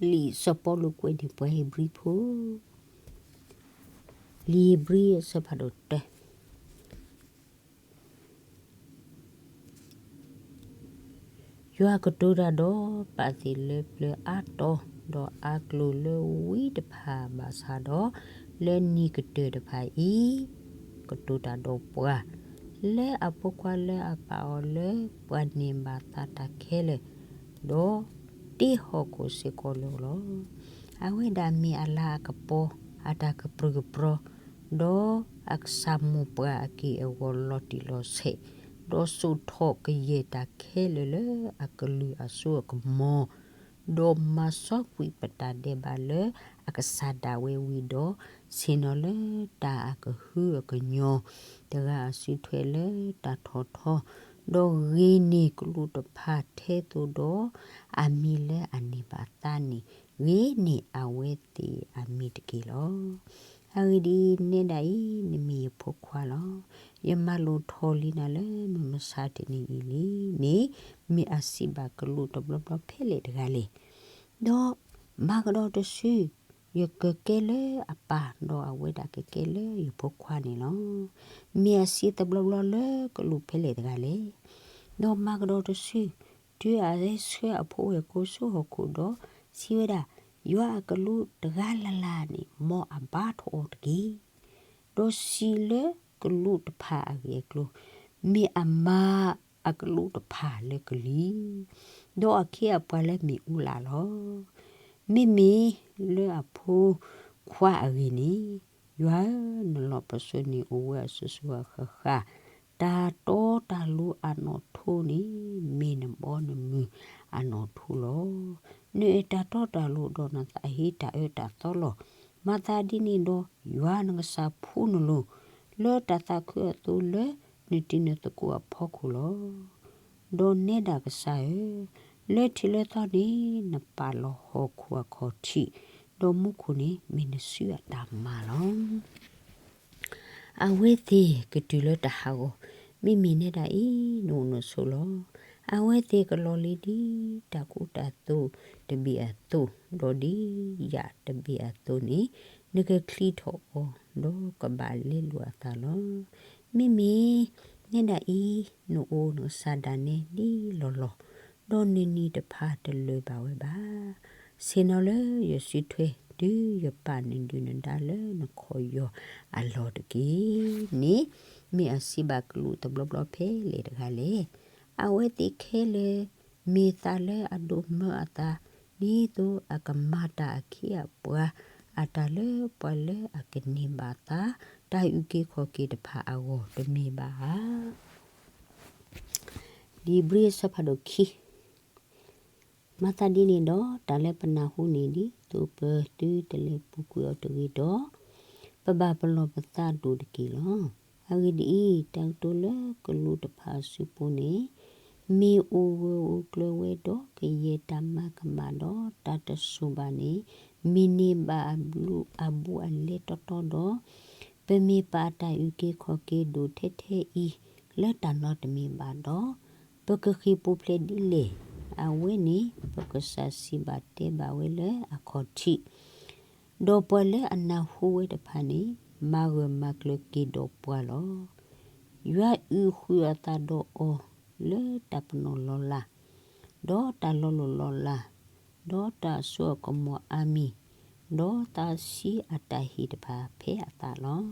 လံာ်စီၤပီလူးကွဲးန့ၢ်ပှၤဧ့ၤဘြံၤဖိ, လံာ်ဧ့ၤဘြံၤအဆၢဖးဒိၣ်တၢ, ယွၤကတိၤတၢ်ဒီးပာ်သ့ၣ်လၢပျၢၤအါတီၤ, ဒီးအါကျိၤလၢဝံတဖၣ်ဘၣ်ဆၣ်ဒီး, လၢနံၤကတၢၢ်တဖၣ်အံၤ, ကတိၤတၢ်ဒီးပှၤ, လၢအဖိခွါလၢအပာ်အီၤလၢပှၤန့ၢ်ဘၣ်သါတၢ်ခဲလၢာ်, ဒီးတ့ဟီၣ်ခိၣ်စ့ၢ်ကီးလၢအအိၣ်လီၤ. အဝဲဒၣ်မ့ၢ်အလၤအကပီၤ, အတၢ်ကပြုၢ်ကပြီၤ, ဒီးအကစၢ်မိၢ်ပှၢ်အက့ၢ်အဂီၤလီၤတံၢ်လီၤဆဲး, ဒီးစိာ်ထီၣ်ကယဲၢ်တၢ်ခဲလၢာ်လၢအကလုၢ်အစိအကမီၤ, ဒီးမၤစီကွံာ်ပတၢ်ဒဲးဘးလၢအကစၢ်ဒၣ်ဝဲဝံၤဒီး, ဆ့ၣ်နီၤလၢတၢ်အကဟုအကညီၤ, တဂၤအစုထွဲလၢတၢ်ထီၣ်ထီ, ဒီးဂ့ၤန့ၢ်ကလူးတဖၣ်ထဲသိးဒီး အမံၤလၢအန့ၢ်ဘၣ်သါန့ၣ်, ဂ့ၤန့ၢ်အဝဲသ့ၣ်အမံၤတက့ၢ်လီၤ. အဂ့ၢ်ဒ်အံၤ, နဲဒၣ်အံၤ, နမ့ၢ်ယဖိခွါလီၤ. ယမၤလိာ်ထီၣ်လံနၤလၢမုၢ်မဆါတနံၤအံၤလံန့ၣ်, မ့ၢ်အစံးဘၣ်ကလူးတဘျီဘျီဖဲလဲၣ်တဂၤလဲၣ်. ဒီးမၤကဒီးတစု, ယကကဲလၢအပၢ်, ဒီးအဝဲဒၣ်ကကဲလၢယဖိခွါန့ၣ်လီၤ. မ့ၢ်အစံးတဘျီဘျီလၢကလူးဖဲလဲၣ်တဂၤလဲၣ်. ဒီးမၤကဒီးတစု, တုၤအဝဲဆှၢအဖိဝဲၢ်ကိးဆူဟီၣ်ခိၣ်ဒီးစံးဝဲဒၣ်, ယွၤအကလူးတဂၤလၢ်လၢ်န့ၣ်, မ်အဘါထီၣ်အီၤတက့ၢ်. ဒီးစံးလၢကလူးတဖၣ်အဂ့ၢ်အကျိၤ, မ့ၢ်အမၤအကလူးတဖၣ်လၢကလံၤ, ဒီးအခ့အပှၤလၢမ့ၣ်အူလၣ်လီၤ. မ့မ့ၢ်လၢအဖိခွါအဂ့ၢ်န့ၣ်, ယွၤဧၢ, နလီၢ်ပစိာ်န့ၣ်အိၣ်ဝဲအစိၤစိၤအဃၣ်ဃၣ်, တၢ်တီတၢ်လိၤအနီၣ်ထိန့ၣ်, မ့ၢ်နဘီနမုၢ်အနီၣ်ထိလီၤ. နအဲၣ်တၢ်တီတၢ်လိၤဒီးနသးဟ့တၢ်အၢတၢ်သီလီၤ. မၤသးဒ်န့ၣ်ဒီးယွၤနကစၢ်ဖှူနလိၤ, လၢတၢ်သးခုအသိးလၢနတံၤနသကိးအဖီခိၣ်လီၤ. ဒီးနဲဒၣ်ကစၢ်ဧၢ, လၢထံးလၢသီန့ၣ်နပာ်လီၤဟီၣ်ခိၣ်အခီၣ်ထံး, ဒီးမူခိၣ်န့ၣ်မ့ၢ်နစုအတၢ်မၤလီၤ. အဝဲသ့ၣ်ကတုၤလၢတၢ်ဟးဂီၤ, မ့မ့ၢ်နဲဒၣ်အံၤနအိၣ်နဆိးလီၤ. အဝဲသ့ၣ်ကလီၤလံဒ်တၢ်ကူတၢ်သိးတဘ့ၣ်အသိး, ဒီးဒ်ယၣ်တဘ့ၣ်အသိးန့ၣ်, နကချံထီၣ်အီၤ, ဒီးကဘၣ်လဲလိာ်အသးလီၤ. မ့မ့ၢ်နဲဒၣ်အံၤ, နအိၣ်နကစၢ်ဒၣ်နဲဒ်လီၢ်လီၢ်, ဒီးနနံၤတဖၣ်တလၢာ်ဘၣ်ဝဲဘၣ်. ဆ့ၣ်နီၤလၢယစုထွဲ, တုၤယပာ်နဒုၣ်နဒါလၢနခီၣ်ယီၤအလီၢ်တက့ၢ်န့ၣ်, မ့ၢ်အစံးဘၣ်ကလူးတဘျီဘျီဖဲလဲၣ်တဂၤလဲၣ်. အဝဲသ့ၣ်ခဲလၢာ်မ့ၢ်သးလၢအဒိးမၢအသး, ဒ်သိးအကမၤတၢ်အခ့အပှၤ, အတၢ်လၢပှၤလၢအကန့ၢ်ဘၣ်သါ, တၢ်အုၣ်က့ၤခီၣ်က့ၤတဖၣ်အဂီၢ်တမ့ၢ်ဘၣ်ဧါ. လံာ်ဧ့ၤဘြံၤအဆၢဖးဒိၣ်ခံ, မၤသးဒ်န့ၣ်ဒီး တၢ်လၢပနၢ်ဟူန့ၣ် ဒ်သိးပသုတလဲၤပူၤကွံာ်အီၤတဂ့ၤဒီး, ပဘၣ်ပလီၢ်ပသးဒိၣ်တက့ၢ်လီၤ. အဂ့ၢ်ဒ်အံၤ, တၢ်ကတိၤလၢကလူးတဖၣ်အစုပူၤန့ၣ်, မ့ၢ်အိၣ်ဂၢၢ်အိၣ်ကျၢၤဝဲဒီးကယဲၢ်တၢ်မၤကမၣ်ဒီး တၢ်တစိၤဘၣ်န့ၣ်, မ့ၢ်န့ၢ်ဘၣ်အဘျုးအဘူးအလဲတီတီဒီး, ပမ့ၢ်ပာ်တၢ်အုၣ်က့ၤခီၣ်က့ၤဒိၣ်ထဲထဲအံၤ လၢတၢ်နီတမံၤဘၣ်ဒီး, ပကဃ့ၢ်ပူၤဖျဲးဒ်လဲၣ်. အဝဲန့ၣ် ပကစၢ်စံးဘၣ်တဲဘၣ်ဝဲလၢအခီၣ်ထံး, ဒီးပှၤလၢအနၢ်ဟူဝဲတဖၣ်န့ၣ် မၤဂၢၢ်မၤကျၢၤက့ၤဒီးပှၤလီၤ. ယွၤအုၣ်ဃုာ်အသးဒီးအီၤ လၢတၢ်ပနီၣ်လီၤလး, ဒီးတၢ်လီၤလိၢ်လီၤလး, ဒီးတၢ်စိအကမီၤအါမံၤ, ဒီးသးစီအတၢ်ဟ့ၣ်တဖၣ်ဖဲအသးလီၤ.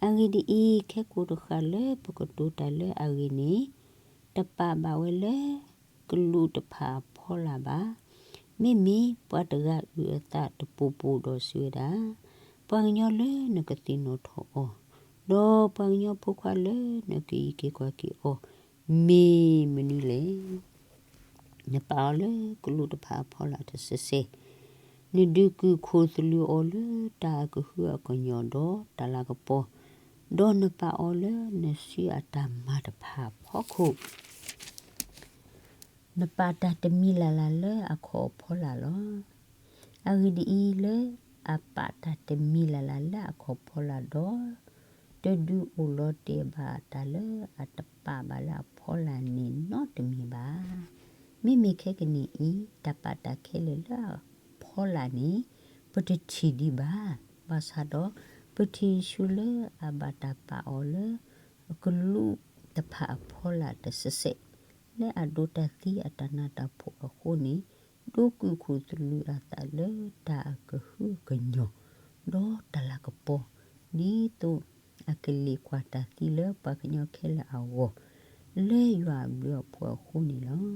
အဂ့ၢ်ဒ်အံၤ, ခဲကိာ်တဃၣ်လၢပကတိၤတၢ်လၢအဂ့ၢ်န့ၣ်, တပာ်ဘၣ်ဝဲလၢကလူးတဖၣ်အဖီလာ်ဘၣ်. မ့မ့ၢ်ပှၤတဂၤအုၣ်အသးတပူၤပူၤဒီးစံးဝဲဒၣ်, ပှၤကညီလၢနကသ့ၣ်နီၣ်ထီၣ်အီၤ, ဒီးပှၤကညီဖိခွါလၢနကအုၣ်က့ၤခီၣ်က့ၤအီၤ, မ့ၢ်မနုၤလဲၣ်. နပာ်အီၤလၢကလူးတဖၣ်အဖီလာ်တစဲးစဲး, နဒုးကုာ်ခိၣ်သလုးအီၤလၢတၢ်အကဟုအကညီၢ်ဒီးတၢ်လၤကပီၤ, ဒီးနပာ်အီၤလၢနစုအတၢ်မၤတဖၣ်အဖီခိၣ်, နပာ်တၢ်တမံၤလၢ်လၢ်လၢအခီၣ်အဖီလာ်လီၤ. အဂ့ၢ်ဒ်အံၤ, လၢအပာ်တၢ်တမံၤလၢ်လၢ်လၢအခီၣ်ဖီလာ်ဒီး, တဒုးအိၣ်လီၤတဲာ်ဘၣ်တၢ်လၢအတပာ်ဘၣ်လၢအဖီလာ်န့ၣ်နီတမံၤဘၣ်. မ့မ့ၢ်ခဲကနံၣ်အံၤ, တၢ်ပာ်တၢ်ခဲလၢာ်လၢအ အဖီလာ်န့ၣ် ပတထံၣ်ဒံးဘၣ်. ဘၣ်ဆၣ်ဒီး ပထံၣ်ယ့ၣ်ၡူးလၢအဘၣ်တၢ်ပာ်အီၤလၢ ကလူးတဖၣ်အဖီလာ်တစဲးစဲး, လၢအဒိးတၢ်သံအတၢ်နးတၢ်ဖှီၣ်အဃိန့ၣ်, ဒိးကုၢ်ခူၣ်သလုးအသးလၢတၢ်အကဟုကညီၢ်, ဒီးတၢ်လၤကပီၤ, ဒ်သိးအကလ့ၣ်ကွၢ်တၢ်သံလၢပှၤကညီခဲလၢာ်အဂီၢ်, လၢယွၤအဘျုးအဖှိၣ်အဃိန့ၣ်လီၤ.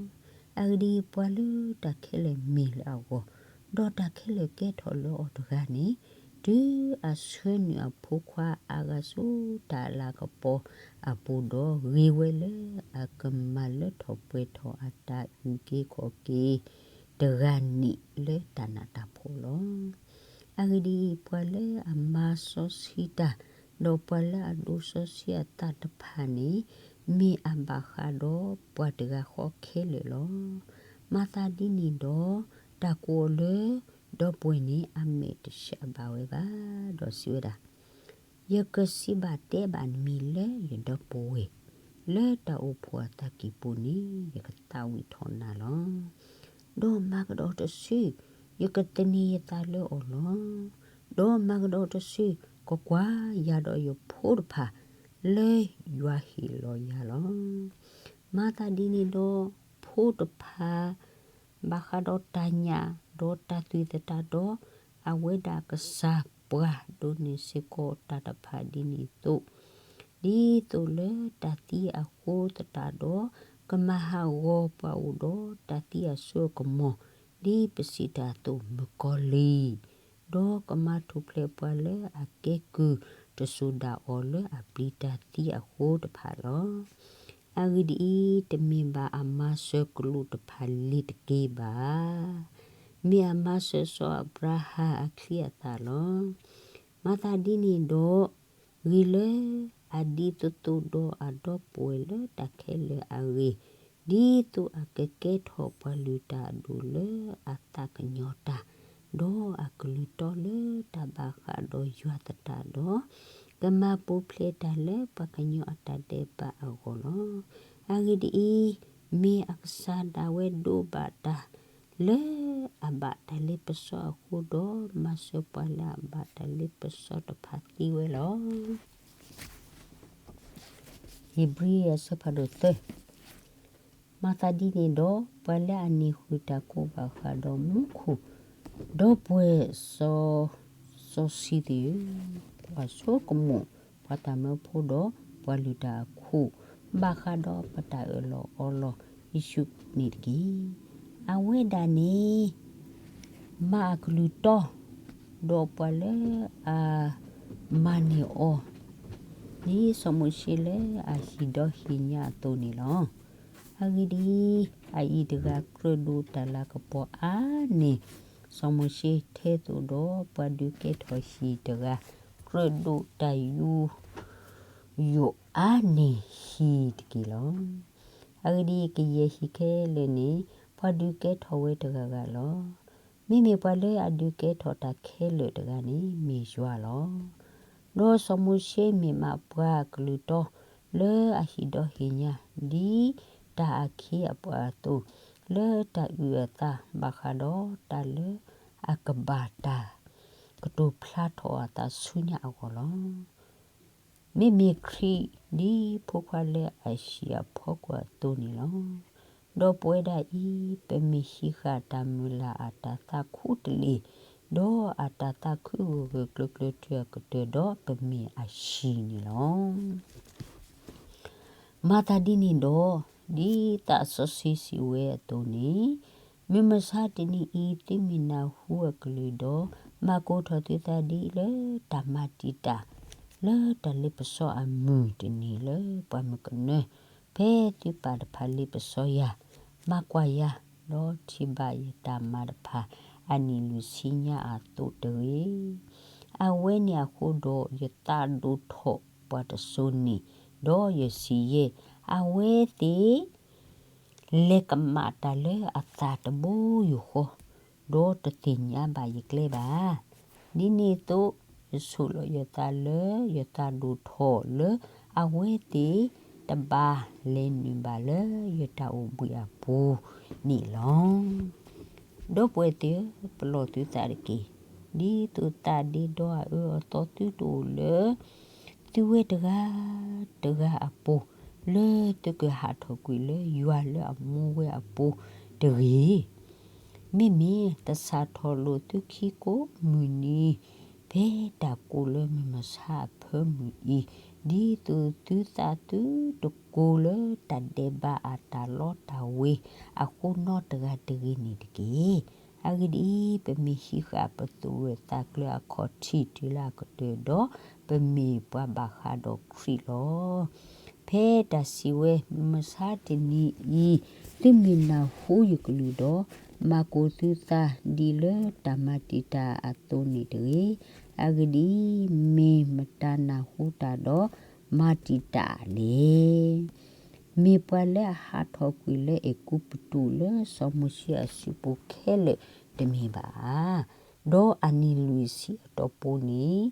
အဂ့ၢ်ဒ်အံၤ, ပှၤလၢတၢ်ခဲလၢာ်မ့ၢ်လၢအဂီၢ်, ဒီးတၢ်ခဲလၢာ်ကဲထီၣ်လၢအီၤတဂၤန့ၣ်, တုၤအဆှၢနုာ်အဖိခွါအါဂၤဆူတၢ်လၤကပီၤအပူၤဒီး ဂ့ၤဝဲလၢအကမၤလၢထီၣ်ပှဲၤထီၣ်အတၢ်အုၣ်က့ၤခီၣ်က့ၤတဂၤန့ၣ်လၢတၢ်နးတၢ်ဖှီၣ်လီၤ. အဂ့ၢ်ဒ်အံၤ, ပှၤလၢအမၤစီဆှံတၢ်, ဒီးပှၤလၢအဒိးစီဆှံအသးတဖၣ်န့ၣ်, မ့ၢ်အဘၣ်ဃးဒီးပှၤတဂၤဃီခဲလၢာ်လီၤ. မၤသးဒ်န့ၣ်ဒီး, တၢ်ကိးအီၤလၢဒီပုၢ်ဝဲၢ်န့ၣ် အမဲာ်တဆှးဘၣ်ဝဲဘၣ်, ဒီးစံးဝဲဒၣ်, ယကစံးဘၣ်တဲဘၣ်နမံၤလၢယဒီပုၢ်ဝဲၢ်, လၢတၢ်အိၣ်ဖှိၣ်အသးကံၢ်ပူၤန့ၣ် ယကသးဝံၣ်ထီၣ်နၤလီၤ. ဒီးမၤကဒီးတစု, ယကသန့ၤယသးလၢအီၤလီၤ. ဒီးမၤကဒီးတစု, ကွၢ်ကွၢ်, ယၤဒီးယဖိတဖၣ်လၢယွၤဟ့ၣ်လီၤယၤလီၤ. မၤသးဒ်န့ၣ်ဒီး, ဖိတဖၣ် ဘၣ်ဃးဒီးတၢ်ညၣ်, ဒီးတၢ်သွံၣ်သတးဒီး, အဝဲဒၣ်ကစၢ်ပှၢ်ဒိးန့ၢ်စ့ၢ်ကီးတၢ်တဖၣ်ဒ်န့ၣ်အသိး, ဒ်သိးလၢတၢ်သံအဃိသတးဒီး, ကမၤဟးဂီၤပှၤအိၣ်ဒီးတၢ်သံအစိအကမီၤ, ဒ်ပစံးတၢ်အသိးမုၣ်ကီၤလံၢ်, ဒီးကမၤထူၣ်ဖျဲးပှၤလၢအကဲကုၢ်တစိၤဒၣ်အီၤလၢအပျံၤတၢ်သံအဃိတဖၣ်လီၤ. အဂ့ၢ်ဒ်အံၤ, တမ့ၢ်ဘၣ်အမၤစၢၤကလူးတဖၣ်လ့ၤတက့ၢ်ဘၣ်. မ့ၢ်အမၤစၢၤစီၤအၤဘြၤဟၣ်အချံအသၣ်လီၤ. မၤသးဒ်န့ၣ်ဒီး, ဂ့ၤလၢအဒ်သိးသိးဒီးအဒီပုၢ်ဝဲၢ်လၢတၢ်ခဲလၢာ်အဂ့ၢ်, ဒ်သိးအကကဲထီၣ်ပှၤလုၢ်တၢ်အဒိၣ်လၢအသးကညီၤတၢ်, ဒီးအကလုၢ်တီလၢတၢ်ဘၣ်ဃးဒီးယွၤသတးဒီး, ကမၤပူၤဖျဲးတၢ်လၢပှၤကညီအတၢ်ဒဲးဘးအဂီၢ်လီၤ. အဂ့ၢ်ဒ်အံၤ, မ့ၢ်အကစၢ်ဒၣ်ဝဲဒိးဘၣ်တၢ် လၢအဘၣ်တၢ်လ့ပစီအဃိဒီး, မၤစၢၤပှၤလၢအဘၣ်တၢ်လ့ပစီတဖၣ်သံဝဲလီၤ. ဧ့ၤဘြံၤအဆၢဖးဒိၣ်သၢ. မၤသးဒ်န့ၣ်ဒီး, ပှၤလၢအန့ၢ်ဃုာ်တၢ်ကိးဘၣ်ဃးဒီးမူခိၣ်, ဒီပုၢ်ဝဲၢ်စီၤၡံသ့ၣ်ဧၢ, ကွၢ်ဆိကမိၣ်ပှၤတၢ်မၢဖိဒီးပှၤလုၢ်တၢ်အခိၣ်, ဘၣ်ဃးဒီးပတၢ်အၢၣ်လီၤအီလီၤယ့ၣ်ၡူးန့ၣ်တက့ၢ်. အဝဲဒၣ်န့ၣ် မၤအကလုၢ်တီ, ဒီးပှၤလၢအမၤန့ၢ်အီၤ, ဒ်စီၤမိၤၡ့လၢအဟံၣ်ဒီဟံၣ်ညါအသိးန့ၣ်လီၤ. အဂ့ၢ်ဒ်အံၤ, အအံၤတဂၤကြၢးဒိးတၢ်လၤကပီၤအါန့ၢ်စီၤမိၤၡ့, ထဲသိးဒီးပှၤဒုးကဲထီၣ်ဟံၣ်တဂၤ ကြၢးဒိးတၢ်ယူးယီၣ်အါန့ၢ်ဟံၣ်တက့ၢ်လီၤ. အဂ့ၢ်ဒ်အံၤ, ကယဲၢ်ဟံၣ်ခဲလၢာ်န့ၣ် ပှၤဒုးကဲထီၣ်ဝဲတဂၤဂၤလီၤ. မ့မ့ၢ်ပှၤလၢအဒုးကဲထီၣ်တၢ်ခဲလၢာ်တဂၤန့ၣ် မ့ၢ်ယွၤလီၤ. ဒီးစီၤမိၤၡ့မ့ၢ်မးပှၤကလုၢ်တီလၢအဟံၣ်ဒီဟံၣ်ညါ, ဒ်တၢ်အခ့အပှၤအသိး, လၢတၢ်အုၣ်အသးဘၣ်ဃးဒီးတၢ်လၢအကဘၣ်တၢ်ကတိၤဖျါထီၣ်အသးဆူညါအဂီၢ်လီၤ. မ့မ့ၢ်ခရံာ်ဒ်ဖိခွါလၢအဟံၣ်အဖီခိၣ်အသိးန့ၣ်လီၤ. ဒီးပဝဲဒၣ်အံၤ, ပမ့ၢ်ဟံးဃာ်တၢ်မုၢ်လၢ်အတၢ်သးခူတလ့ၢ်, ဒီးအတၢ်သးခုဂၢၢ်ဂၢၢ်ကျၢၤကျၢၤတုၤအကတၢၢ်ဒီးပမ့ၢ်အဟံၣ်န့ၣ်လီၤ. မၤသးဒ်န့ၣ်ဒီး, ဒ်သးစီဆှံစံးဝဲအသိးန့ၣ်, မုၢ်မဆါတနံၤအံၤ သုမ့ၢ်နၢ်ဟူအကလုၢ်ဒီး, မၤကိးထီၣ်သုသးဒ်လၢတၢ်မၤတံာ်တာ် လၢတၢ်လ့ပစီအမုၢ်တနံၤလၢပှၢ်မုၢ်ကနၢ, ဖဲသုပၢ်တဖၣ်လ့ပစီယၤ, မၤကွၢ်ယၤ, ဒီးထံၣ်ဘၣ်ယတၢ်မၤတဖၣ်အနံၣ်လွံၢ်ဆံညါအသိးတဂ့ၤ. အဝဲန့ၣ်အဃိဒီးယသးဒိၣ်ထီၣ်ပှၤတစိၤန့ၣ်, ဒီးယစံးယဲၢ်, အဝဲသ့ၣ် လဲၤကမၣ်တၢ်လၢအသးတဘိယူၢ်ဃီ, ဒီးတသ့ၣ်ညါဘၣ်ယကျဲဘၣ်. ဒ်န့ၣ်အသိး, ယဆိၣ်လီၤယသးလၢယသးဒိၣ်ထီၣ်လၢအဝဲသ့ၣ်တဘၣ်လဲၤနုာ်ဘၣ်လၢယတၢ်အိၣ်ဘှံးအပူၤန့ၣ်လီၤ. ဒီပုၢ်ဝဲၢ်သ့ၣ်ဧၢ, ပလီၢ်သုသးတက့ၢ်. ဒ်သိးသးဒ့ဒီအအၢအသီသုတအိၣ်လၢ သုဝဲတဂၤတဂၤအပူၤ, လၢသုကဟးထီၣ်ကွံာ်လၢယွၤလၢအမူဝဲအပူၤတဂ့ၤ. မ့မ့ၢ်သဆၣ်ထီၣ်လိာ်သုခံကိးမုၢ်နံၤ, ဖဲတၢ်ကိးလၢမုၢ်မဆါအဖၢမုၢ်အံၤ, ဒ်သိးသုသးသုတကိၤလၢတၢ်ဒဲးဘးအတၢ်လီတၢ်ဝ့ၤအဃိနီတဂၤတဂ့ၤန့ၣ်တက့ၢ်. အဂ့ၢ်ဒ်အံၤ, ပမ့ၢ်ဟံးဃာ်ပသူၣ်လၢာ်သးကျၢၤအခီၣ်ထံးတုၤလၢအကတၢၢ်ဒီး, ပမ့ၢ်ပှၤဘၣ်ဃးဒီးခရံာ်လီၤ. ဖဲတၢ်စံးဝဲ, မုၢ်မဆါတနံၤအံၤ, သုမ့ၢ်နၢ်ဟူယကလုၢ်ဒီး, မၤကိၢ်သုသးဒ်လၢတၢ်မၤတံာ်တာ်အသိးန့ၣ်တဂ့ၤ. အဂ့ၢ်ဒ်အံၤ, မ့ၢ်မတၤနၢ်ဟူတၢ်ဒီးမၤတံာ်တာ်လဲၣ်. မ့ၢ်ပှၤလၢအဟးထီၣ်ကွံာ်လၢအဲၤကူပတူးလၢစီၤမိၤၡ့အစုပူၤခဲလၢာ်တမ့ၢ်ဘၣ်ဧါ. ဒီးအနံၣ်လွံၢ်ဆံအတီၢ်ပူၤန့ၣ်,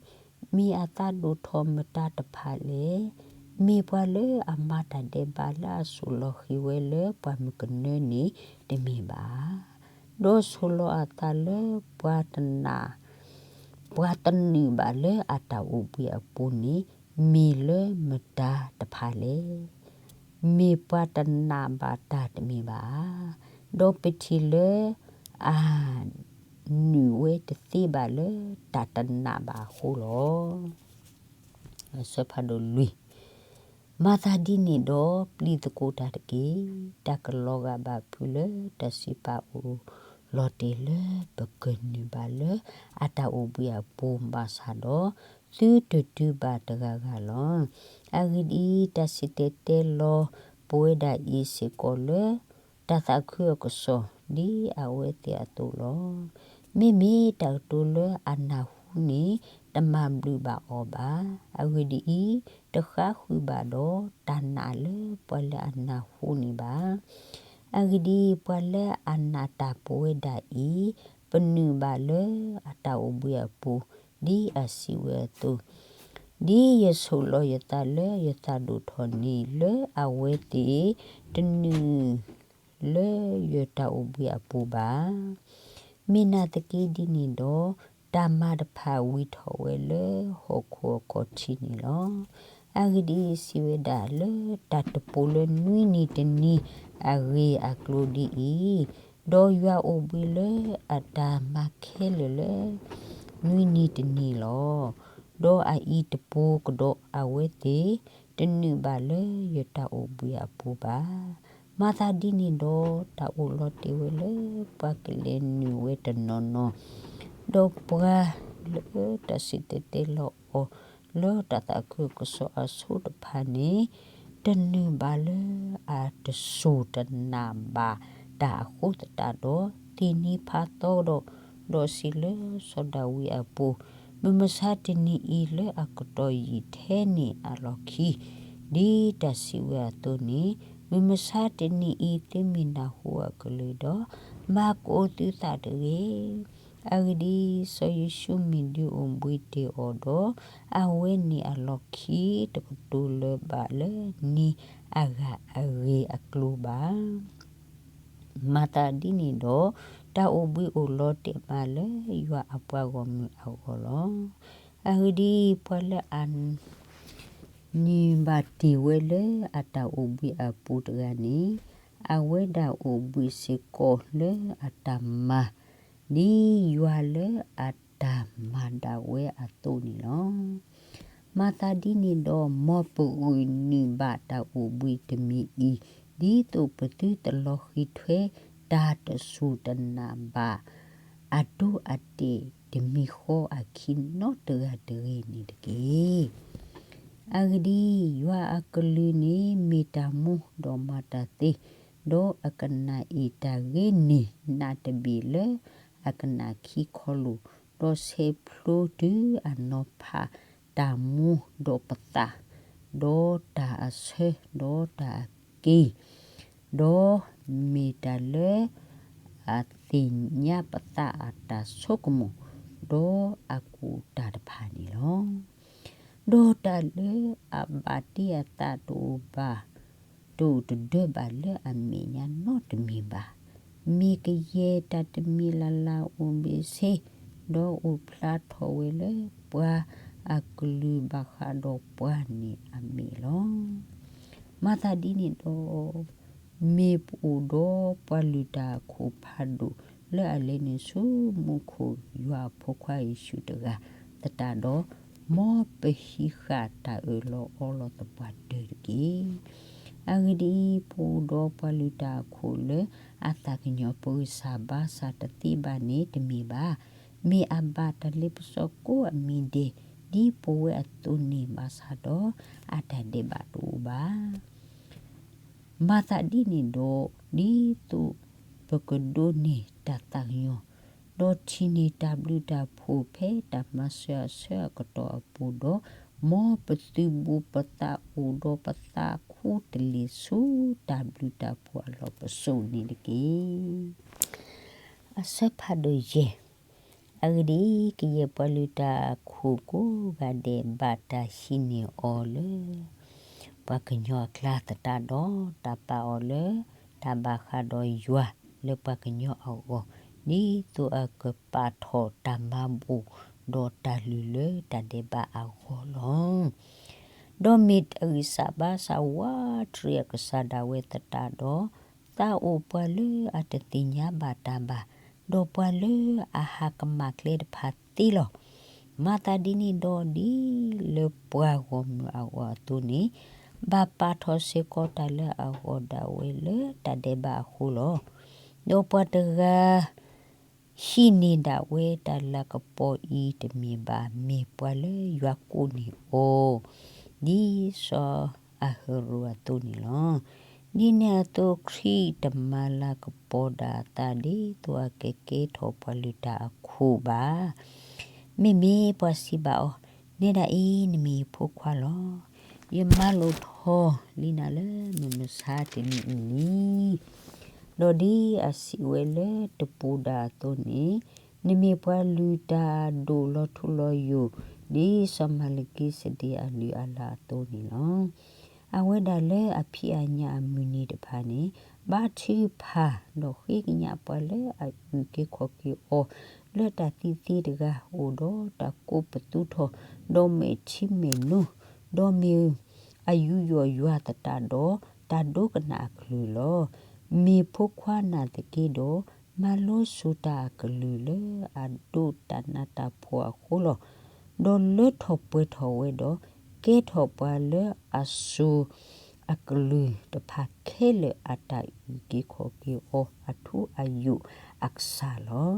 မ့ၢ်အသးဒိၣ်ထီၣ်မတၤတဖၣ်လဲၣ်. မ့ၢ်ပှၤလၢအမၤတၢ်ဒဲးဘးလၢအဆီၣ်လီၤဃံၤဝဲလၢပှၤမုၣ်ကနၢန့ၣ်တမ့ၢ်ဘၣ်ဧါ. ဒီးဆီၣ်လီၤအသးလၢပှၤတနၢ် ပှၤတနုာ်ဘၣ်လၢအတၢ်အိၣ်ဘှံးအပူၤန့ၣ်, မ့ၢ်လၢမတၤတဖၣ်လဲၣ်. မ့ၢ်ပှၤတနာ်ဘၣ်တၢ်တမ့ၢ်ဘၣ်ဧါ. ဒီးပထံၣ်လၢအနုာ်ဝဲတသ့ဘၣ်လၢတၢ်တနာ်ဘၣ်အဃိလီၤ. အဆၢဖးဒိၣ်လွံၢ်, မၤသးဒ်န့ၣ်ဒီး, ပျံၤသကိးတၢ်တက့ၢ်. တၢ်ကလီၤဂာ်ဘၣ်ဖုးလၢတၢ်စံးပာ်အိၣ်လီၤတဲာ်လၢပကနုာ်ဘၣ်လၢအတၢ်အိၣ်ဘှံးအပူၤဘၣ်ဆၣ်ဒီး, သုတတုၤဘၣ်တဂၤဂၤလီၤ. အဂ့ၢ်ဒ်အံၤ, တၢ်စံၣ်တဲၤတဲလီၤပဝဲဒၣ်အံၤစ့ၢ်ကီးလၢ တၢ်သးခုအကစီၣ် ဒ်အဝဲသ့ၣ်အသိးလီၤ. မ့မ့ၢ်တၢ်ကတိၤလၢအနၢ်ဟူန့ၣ် တမၤဘျုးဘၣ်အီၤဘၣ်. အဂ့ၢ်ဒ်အံၤ, တဃါဃုာ်ဘၣ်ဒီးတၢ်နာ်လၢပှၤလၢအနၢ်ဟူန့ၣ်ဘၣ်. အဂ့ၢ်ဒ်အံၤ, ပှၤလၢအနာ်တၢ်ပဝဲဒၣ်အံၤ, ပနုာ်ဘၣ်လၢအတၢ်အိၣ်ဘှံးအပူၤ, ဒ်အစံးဝဲအသိး, ဒ်ယဆိၣ်လီၤယသးလၢယသးဒိၣ်ထီၣ်န့ၣ်, လၢအဝဲသ့ၣ်တနုာ် လၢယတၢ်အိၣ်ဘှံးအပူၤဘၣ်. မ့ၢ်နာ်သက့ဒ်န့ၣ်ဒီး, တၢ်မၤတဖၣ်ဝံၤထီၣ်ဝဲလၢဟီၣ်ခိၣ်အခီၣ်ထံးန့ၣ်လီၤ. အဂ့ၢ်ဒ်အံၤ, စံးဝဲဒၣ်လၢတၢ်တပိာ်လၢနွံနံၤတနံၤအဂ့ၢ်အကျိၤဒ်အံၤ, ဒီးယွၤအိၣ်ဘှံးလၢအတၢ်မၤခဲလၢာ်လၢ နွံနံၤတနံၤလီၤ. ဒီးအအံၤတပိာ်ကဒီးအဝဲသ့ၣ်တနုာ်ဘၣ်လၢယတၢ်အိၣ်ဘှံးအပူၤဘၣ်. မၤသးဒ်န့ၣ်ဒီး, တၢ်အိၣ်လီၤတဲာ်ဝဲလၢပှၤကလဲၤနုာ်ဝဲတနီၤနီၤ, ဒီးပှၤလၢတၢ်စံၣ်တဲၤတဲလီၤအီၤလၢတၢ်သးခုကစီၣ်အဆိတဖၣ်န့ၣ်, တနုာ်ဘၣ်လၢအတစူၢ်တနာ်ဘၣ်တၢ်အဃိသတးဒီး, သ့ၣ်နံၤဖးသီဒီး, ဒီးစံးလၢစီၤဒၤဝံးအပူၤ, မုၢ်မဆါတနံၤအံၤလၢအကတီၢ်ယံာ်ထဲန့ၣ်အလီၢ်ခံ, ဒ်တၢ်စံးဝဲအသိးန့ၣ်, မုၢ်မဆါတနံၤအံၤသုမ့ၢ်နၢ်ဟူအကလုၢ်ဒီး, မၤကိးသုသးတဂ့ၤ. အဂ့ၢ်ဒ်အံၤ, စီၤယိၤၡူမ့ၢ်ဒုးအိၣ်ဘှံးတ့ၢ်အီၤဒီး, အဝဲန့ၣ်အလီၢ်ခံတကတိၤလၢၤဘၣ်လၢနံၤအဂၤအဂ့ၢ်အကျိၤဘၣ်. မၤသးဒ်န့ၣ်ဒီး, တၢ်အိၣ်ဘှံးအိၣ်လီၤတဲာ်မးလၢယွၤအပှၤဂီၢ်မုၢ်အဂီၢ်လီၤ. အဂ့ၢ်ဒ်အံၤ, ပှၤလၢအ န့ၢ်ဘၣ်တ့ၢ်ဝဲလၢအတၢ်အိၣ်ဘှံးအပူၤတဂၤန့ၣ်, အဝဲဒၣ်အိၣ်ဘှံးစ့ၢ်ကီးလၢအတၢ်မၤ, ဒ်ယွၤလၢအတၢ်မၤဒၣ်ဝဲအသိးန့ၣ်လီၤ. မၤသးဒ်န့ၣ်ဒီး, မ်ပဂုာ်နုာ်ဘၣ်တၢ်အိၣ်ဘှံးတမံၤအံၤ, ဒ်သိးပသုတလီၤဃံၤထွဲတၢ်တစူၢ်တနာ်ဘၣ် အဒိအတဲာ်တမံၤဃီအခံနီတဂၤတဂ့ၤန့ၣ်တက့ၢ်. အဂ့ၢ်ဒ်အံၤ, ယွၤအကလုၢ်န့ၣ်မ့ၢ်တၢ်မူဒီးမၤတၢ်သ့, ဒီးအကနၣ်အ့ၣ်တၢ်ဂ့ၤန့ၢ်နးတဘ့ၣ်လၢအကနၣ်ခံခီလိာ်, ဒီးဆဲးဖျိတုၤအနီၤဖးတၢ်မူဒီးပသး, ဒီးတၢ်အဆၢ, ဒီးတၢ်အက့ၤ, ဒီးမ့ၢ်တၢ်လၢ အသ့ၣ်ညါပသးအတၢ်ဆိကမိၣ်, ဒီးအကူၣ်တၢ်တဖၣ်န့ၣ်လီၤ. ဒီးတၢ်လၢအဘၣ်တ့အသးတအိၣ်ဘၣ်, တအိၣ်တဒၢဘၣ်လၢအမဲာ်ညါနီတမံၤဘၣ်. မ့ၢ်ကယဲၢ်တၢ်တမံၤလၢ်လၢ်အိၣ်ဘ့ၣ်ဆ့, ဒီးအိၣ်ဖျါထီၣ်ဝဲလၢပှၤအကလုၢ်ဘၣ်ဃးဒီးပှၤန့ၣ်အမဲာ်လီၤ. မၤသးဒ်န့ၣ်ဒီး, မ့ၢ်ပအိၣ်ဒီးပှၤလုၢ်တၢ်အခိၣ်ဖးဒိၣ်လၢအလဲၤနုာ်ဆူမူခိၣ်ယွၤအဖိခွါယ့ၣ်ၡူးတဂၤသတးဒီး, မ်ပဟံးဃာ်တၢ်အၢၣ်လီၤအီလီၤသပှၢ်တၢၢ်တက့ၢ်. အဂ့ၢ်ဒ်အံၤ, ပအိၣ်ဒီးပှၤလုၢ်တၢ်အခိၣ်လၢအသးကညီၤပဂံၢ်စၢ်ဘါစၢ်တသ့ဘၣ်န့ၣ်တမ့ၢ်ဘၣ်. မ့ၢ်အဘၣ်တၢ်လ့ပစီကိးအမံၤဒဲး, ဒ်ပဝဲအသိးန့ၣ်ဘၣ်ဆၣ်ဒီး, အတၢ်ဒဲးဘးတအိၣ်ဘၣ်. မၤသးဒ်န့ၣ်ဒီး, ဒ်သိးပကဒိးန့ၢ်တၢ်သးကညီၤ, ဒီးထံၣ်န့ၢ်တၢ်ဘျုးတၢ်ဖှိၣ်ဖဲတၢ်မၤစၢၤအဆၢအကတီၢ်အပူၤဒီး, မ်ပသုးဘူးပသးအိၣ်ဒီးပသးခူတလ့ၢ်ဆူတၢ်ဘျုးတၢ်ဖှိၣ်အလီၢ်ပစိာ်န့ၣ်တက့ၢ်. အဆၢဖးဒိၣ်ယဲၢ်. အဂ့ၢ်ဒ်အံၤ, ကယဲၢ်ပှၤလုၢ်တၢ်အခိၣ်ကိးဂၤဒဲးဘၣ်တၢ်ဟံးန့ၢ်အီၤလၢ ပှၤကညီအကျါသတးဒီး, တၢ်ပာ်အီၤလၢတၢ်ဘၣ်ဃးဒီးယွၤလၢပှၤကညီအဂီၢ်, ဒ်သိးအကပာ်ထီၣ်တၢ်မၤဘူၣ်ဒီးတၢ်လုၢ်လၢတၢ်ဒဲးဘးအဂီၢ်လီၤ. ဒီးမ့ၢ်တၢ်ဂံၢ်စၢ်ဘါစၢ်ဝးတရံးအကစၢ်ဒၣ်ဝဲသတးဒီး, သးအိၣ်ပှၤလၢအတသ့ၣ်ညါဘၣ်တၢ်ဘၣ်, ဒီးပှၤလၢအဟးကမၣ်ကျဲတဖၣ်သ့လီၤ. မၤသးဒ်န့ၣ်ဒီးဒ်လၢပှၤဂီၢ်မုၢ်အဂီၢ်အသိးန့ၣ်, ဘၣ်ပာ်ထီၣ်စ့ၢ်ကီးတၢ်လၢအဂီၢ်ဒၣ်ဝဲလၢတၢ်ဒဲးဘးအဃိလီၤ. ဒီးပှၤတဂၤ ဟံးန့ၢ်ဒၣ်ဝဲတၢ်လၤကပီၤအံၤတမ့ၢ်ဘၣ်, မ့ၢ်ပှၤလၢယွၤကိးန့ၢ်အီၤ, ဒ်စီၤအၤဟရိၣ်အသိးန့ၣ်လီၤ. ဒ်န့ၣ်အသိး ခရံာ်တမၤလၤကပီၤဒၣ်အသးဒ်သိးအကကဲထီၣ်ပှၤလုၢ်တၢ်အခိၣ်ဘၣ်. မ့မ့ၢ်ပှၤစံးဘၣ်အီၤ, နဲဒၣ်အံၤနမ့ၢ်ယဖိခွါလီၤ. ယမၤလိာ်ထီၣ်လံနၤလၢမုၢ်မဆါတနံၤအံၤလံ. ဒီးဒ်အစံးဝဲလၢတပူၤဒၣ်အသိးန့ၣ်, နမ့ၢ်ပှၤလုၢ်တၢ်အဒိၣ်လီၤထူလီၤယိာ်, ဒ်စီၤမၤလကံစဒ့းအလုၢ်အလၢ်အသိးန့ၣ်လီၤ. အဝဲဒၣ်လၢအဖံးအညၣ်အမုၢ်နံၤတဖၣ်န့ၣ်, ဘါထုကဖၣ်ဒီးဃ့ကညးပှၤလၢအအုၣ်က့ၤခီၣ်က့ၤအီၤလၢတၢ်သံသ့တဂၤ, အိၣ်ဒီးတၢ်ကိးပသူထီၣ်, ဒီးမဲာ်ထံမဲာ်နိ, ဒီးမ့ၢ်အယူးယီၣ်ယွၤသတးဒီး, တၢ်ဒိကနၣ်အကလုၢ်လီၤ. မ့ၢ်ဖိခွါနာ်သက့ဒီး, မၤလိစူၢ်တၢ်အကလုၢ်လၢအဒိးတၢ်နးတၢ်ဖှီၣ်အဃိလီၤ. ဒီးလၢထီၣ်ပှဲၤထီၣ်ဝဲဒီး, ကဲထီၣ်ပှၤလၢအစိၤအကလုၢ်တဖၣ်ခဲလၢာ်အတၢ်အုၣ်က့ၤခီၣ်က့ၤအီၤအထူအယိာ်အကစၢ်လီၤ.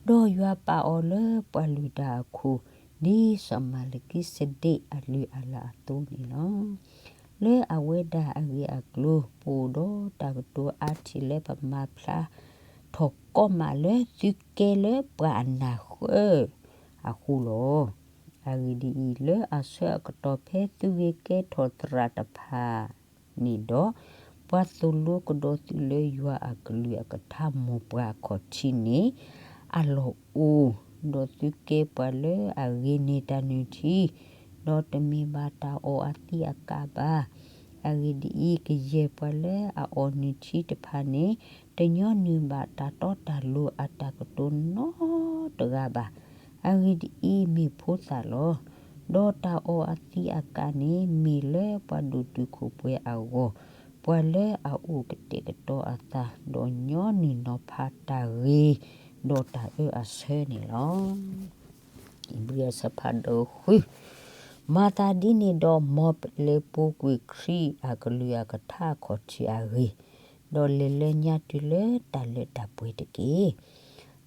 ဒီးယွၤပာ်အီၤလၢပှၤလုၢ်တၢ်အခိၣ်, ဒ်စီၤမၤလကံစဒ့းအလုၢ်အလၢ်အသိးန့ၣ်လီၤ. လၢအဝဲဒၣ်အဂ့ၢ်အကျိၤ ပအိၣ်ဒီးတၢ်ကတိၤအါထံၣ်လၢပမၤဖျါထီၣ်ကီမးလၢသုကဲလၢပှၤအနၢ်ဃၢအဃိလီၤ. အဂ့ၢ်ဒ်အံၤ, လၢအဆၢအကတီၢ်ဖဲသုဂ့ၤကဲထီၣ်သရၣ်တဖၣ်န့ၣ်ဒီး, ပှၤသိၣ်လိကဒီးသုလၢယွၤအကလုၢ်အကထါမိၢ်ပှၢ်အခီၣ်ထံးန့ၣ် အလီၢ်အိၣ်, ဒီးသုကဲပှၤလၢအဂ့ၤန့ၢ်တၢ်နုၢ်ထံ, ဒီးတမ့ၢ်ဘၣ်တၢ်အီၣ်အသံးအကးဘၣ်. အဂ့ၢ်ဒ်အံၤ, ကယဲၢ်ပှၤလၢအအီၣ်နုၢ်ထံတဖၣ်န့ၣ်, တညီနုၢ်ဘၣ်တၢ်တီတၢ်လိၤအတၢ်ကတိၤနီတဂၤဘၣ်. အဂ့ၢ်ဒ်အံၤ, မ့ၢ်ဖိသၣ်လီၤ. ဒီးတၢ်အီၣ်အသံးအကးန့ၣ် မ့ၢ်လၢပှၤဒိၣ်တုာ်ခိၣ်ပှဲၤအဂီၢ်, ပှၤလၢအအိၣ်ကတဲာ်ကတီၤအသး, ဒီးညီနုၢ်နီၤဖးတၢ်ဂ့ၤ, ဒီးတၢ်အၢအဆၢန့ၣ်လီၤ. ဧ့ၤဘြံၤအဆၢဖးဒိၣ်ဃု. မၤသးဒ်န့ၣ်ဒီး, မ်ပလဲၤပူၤကွံာ်ခရံာ်အကလုၢ်အကထါအခီၣ်ထံးအဂ့ၢ်, ဒီးလဲၤလၢညါတုၤလၢတၢ်လၢတၢ်ပှဲၤတက့ၢ်.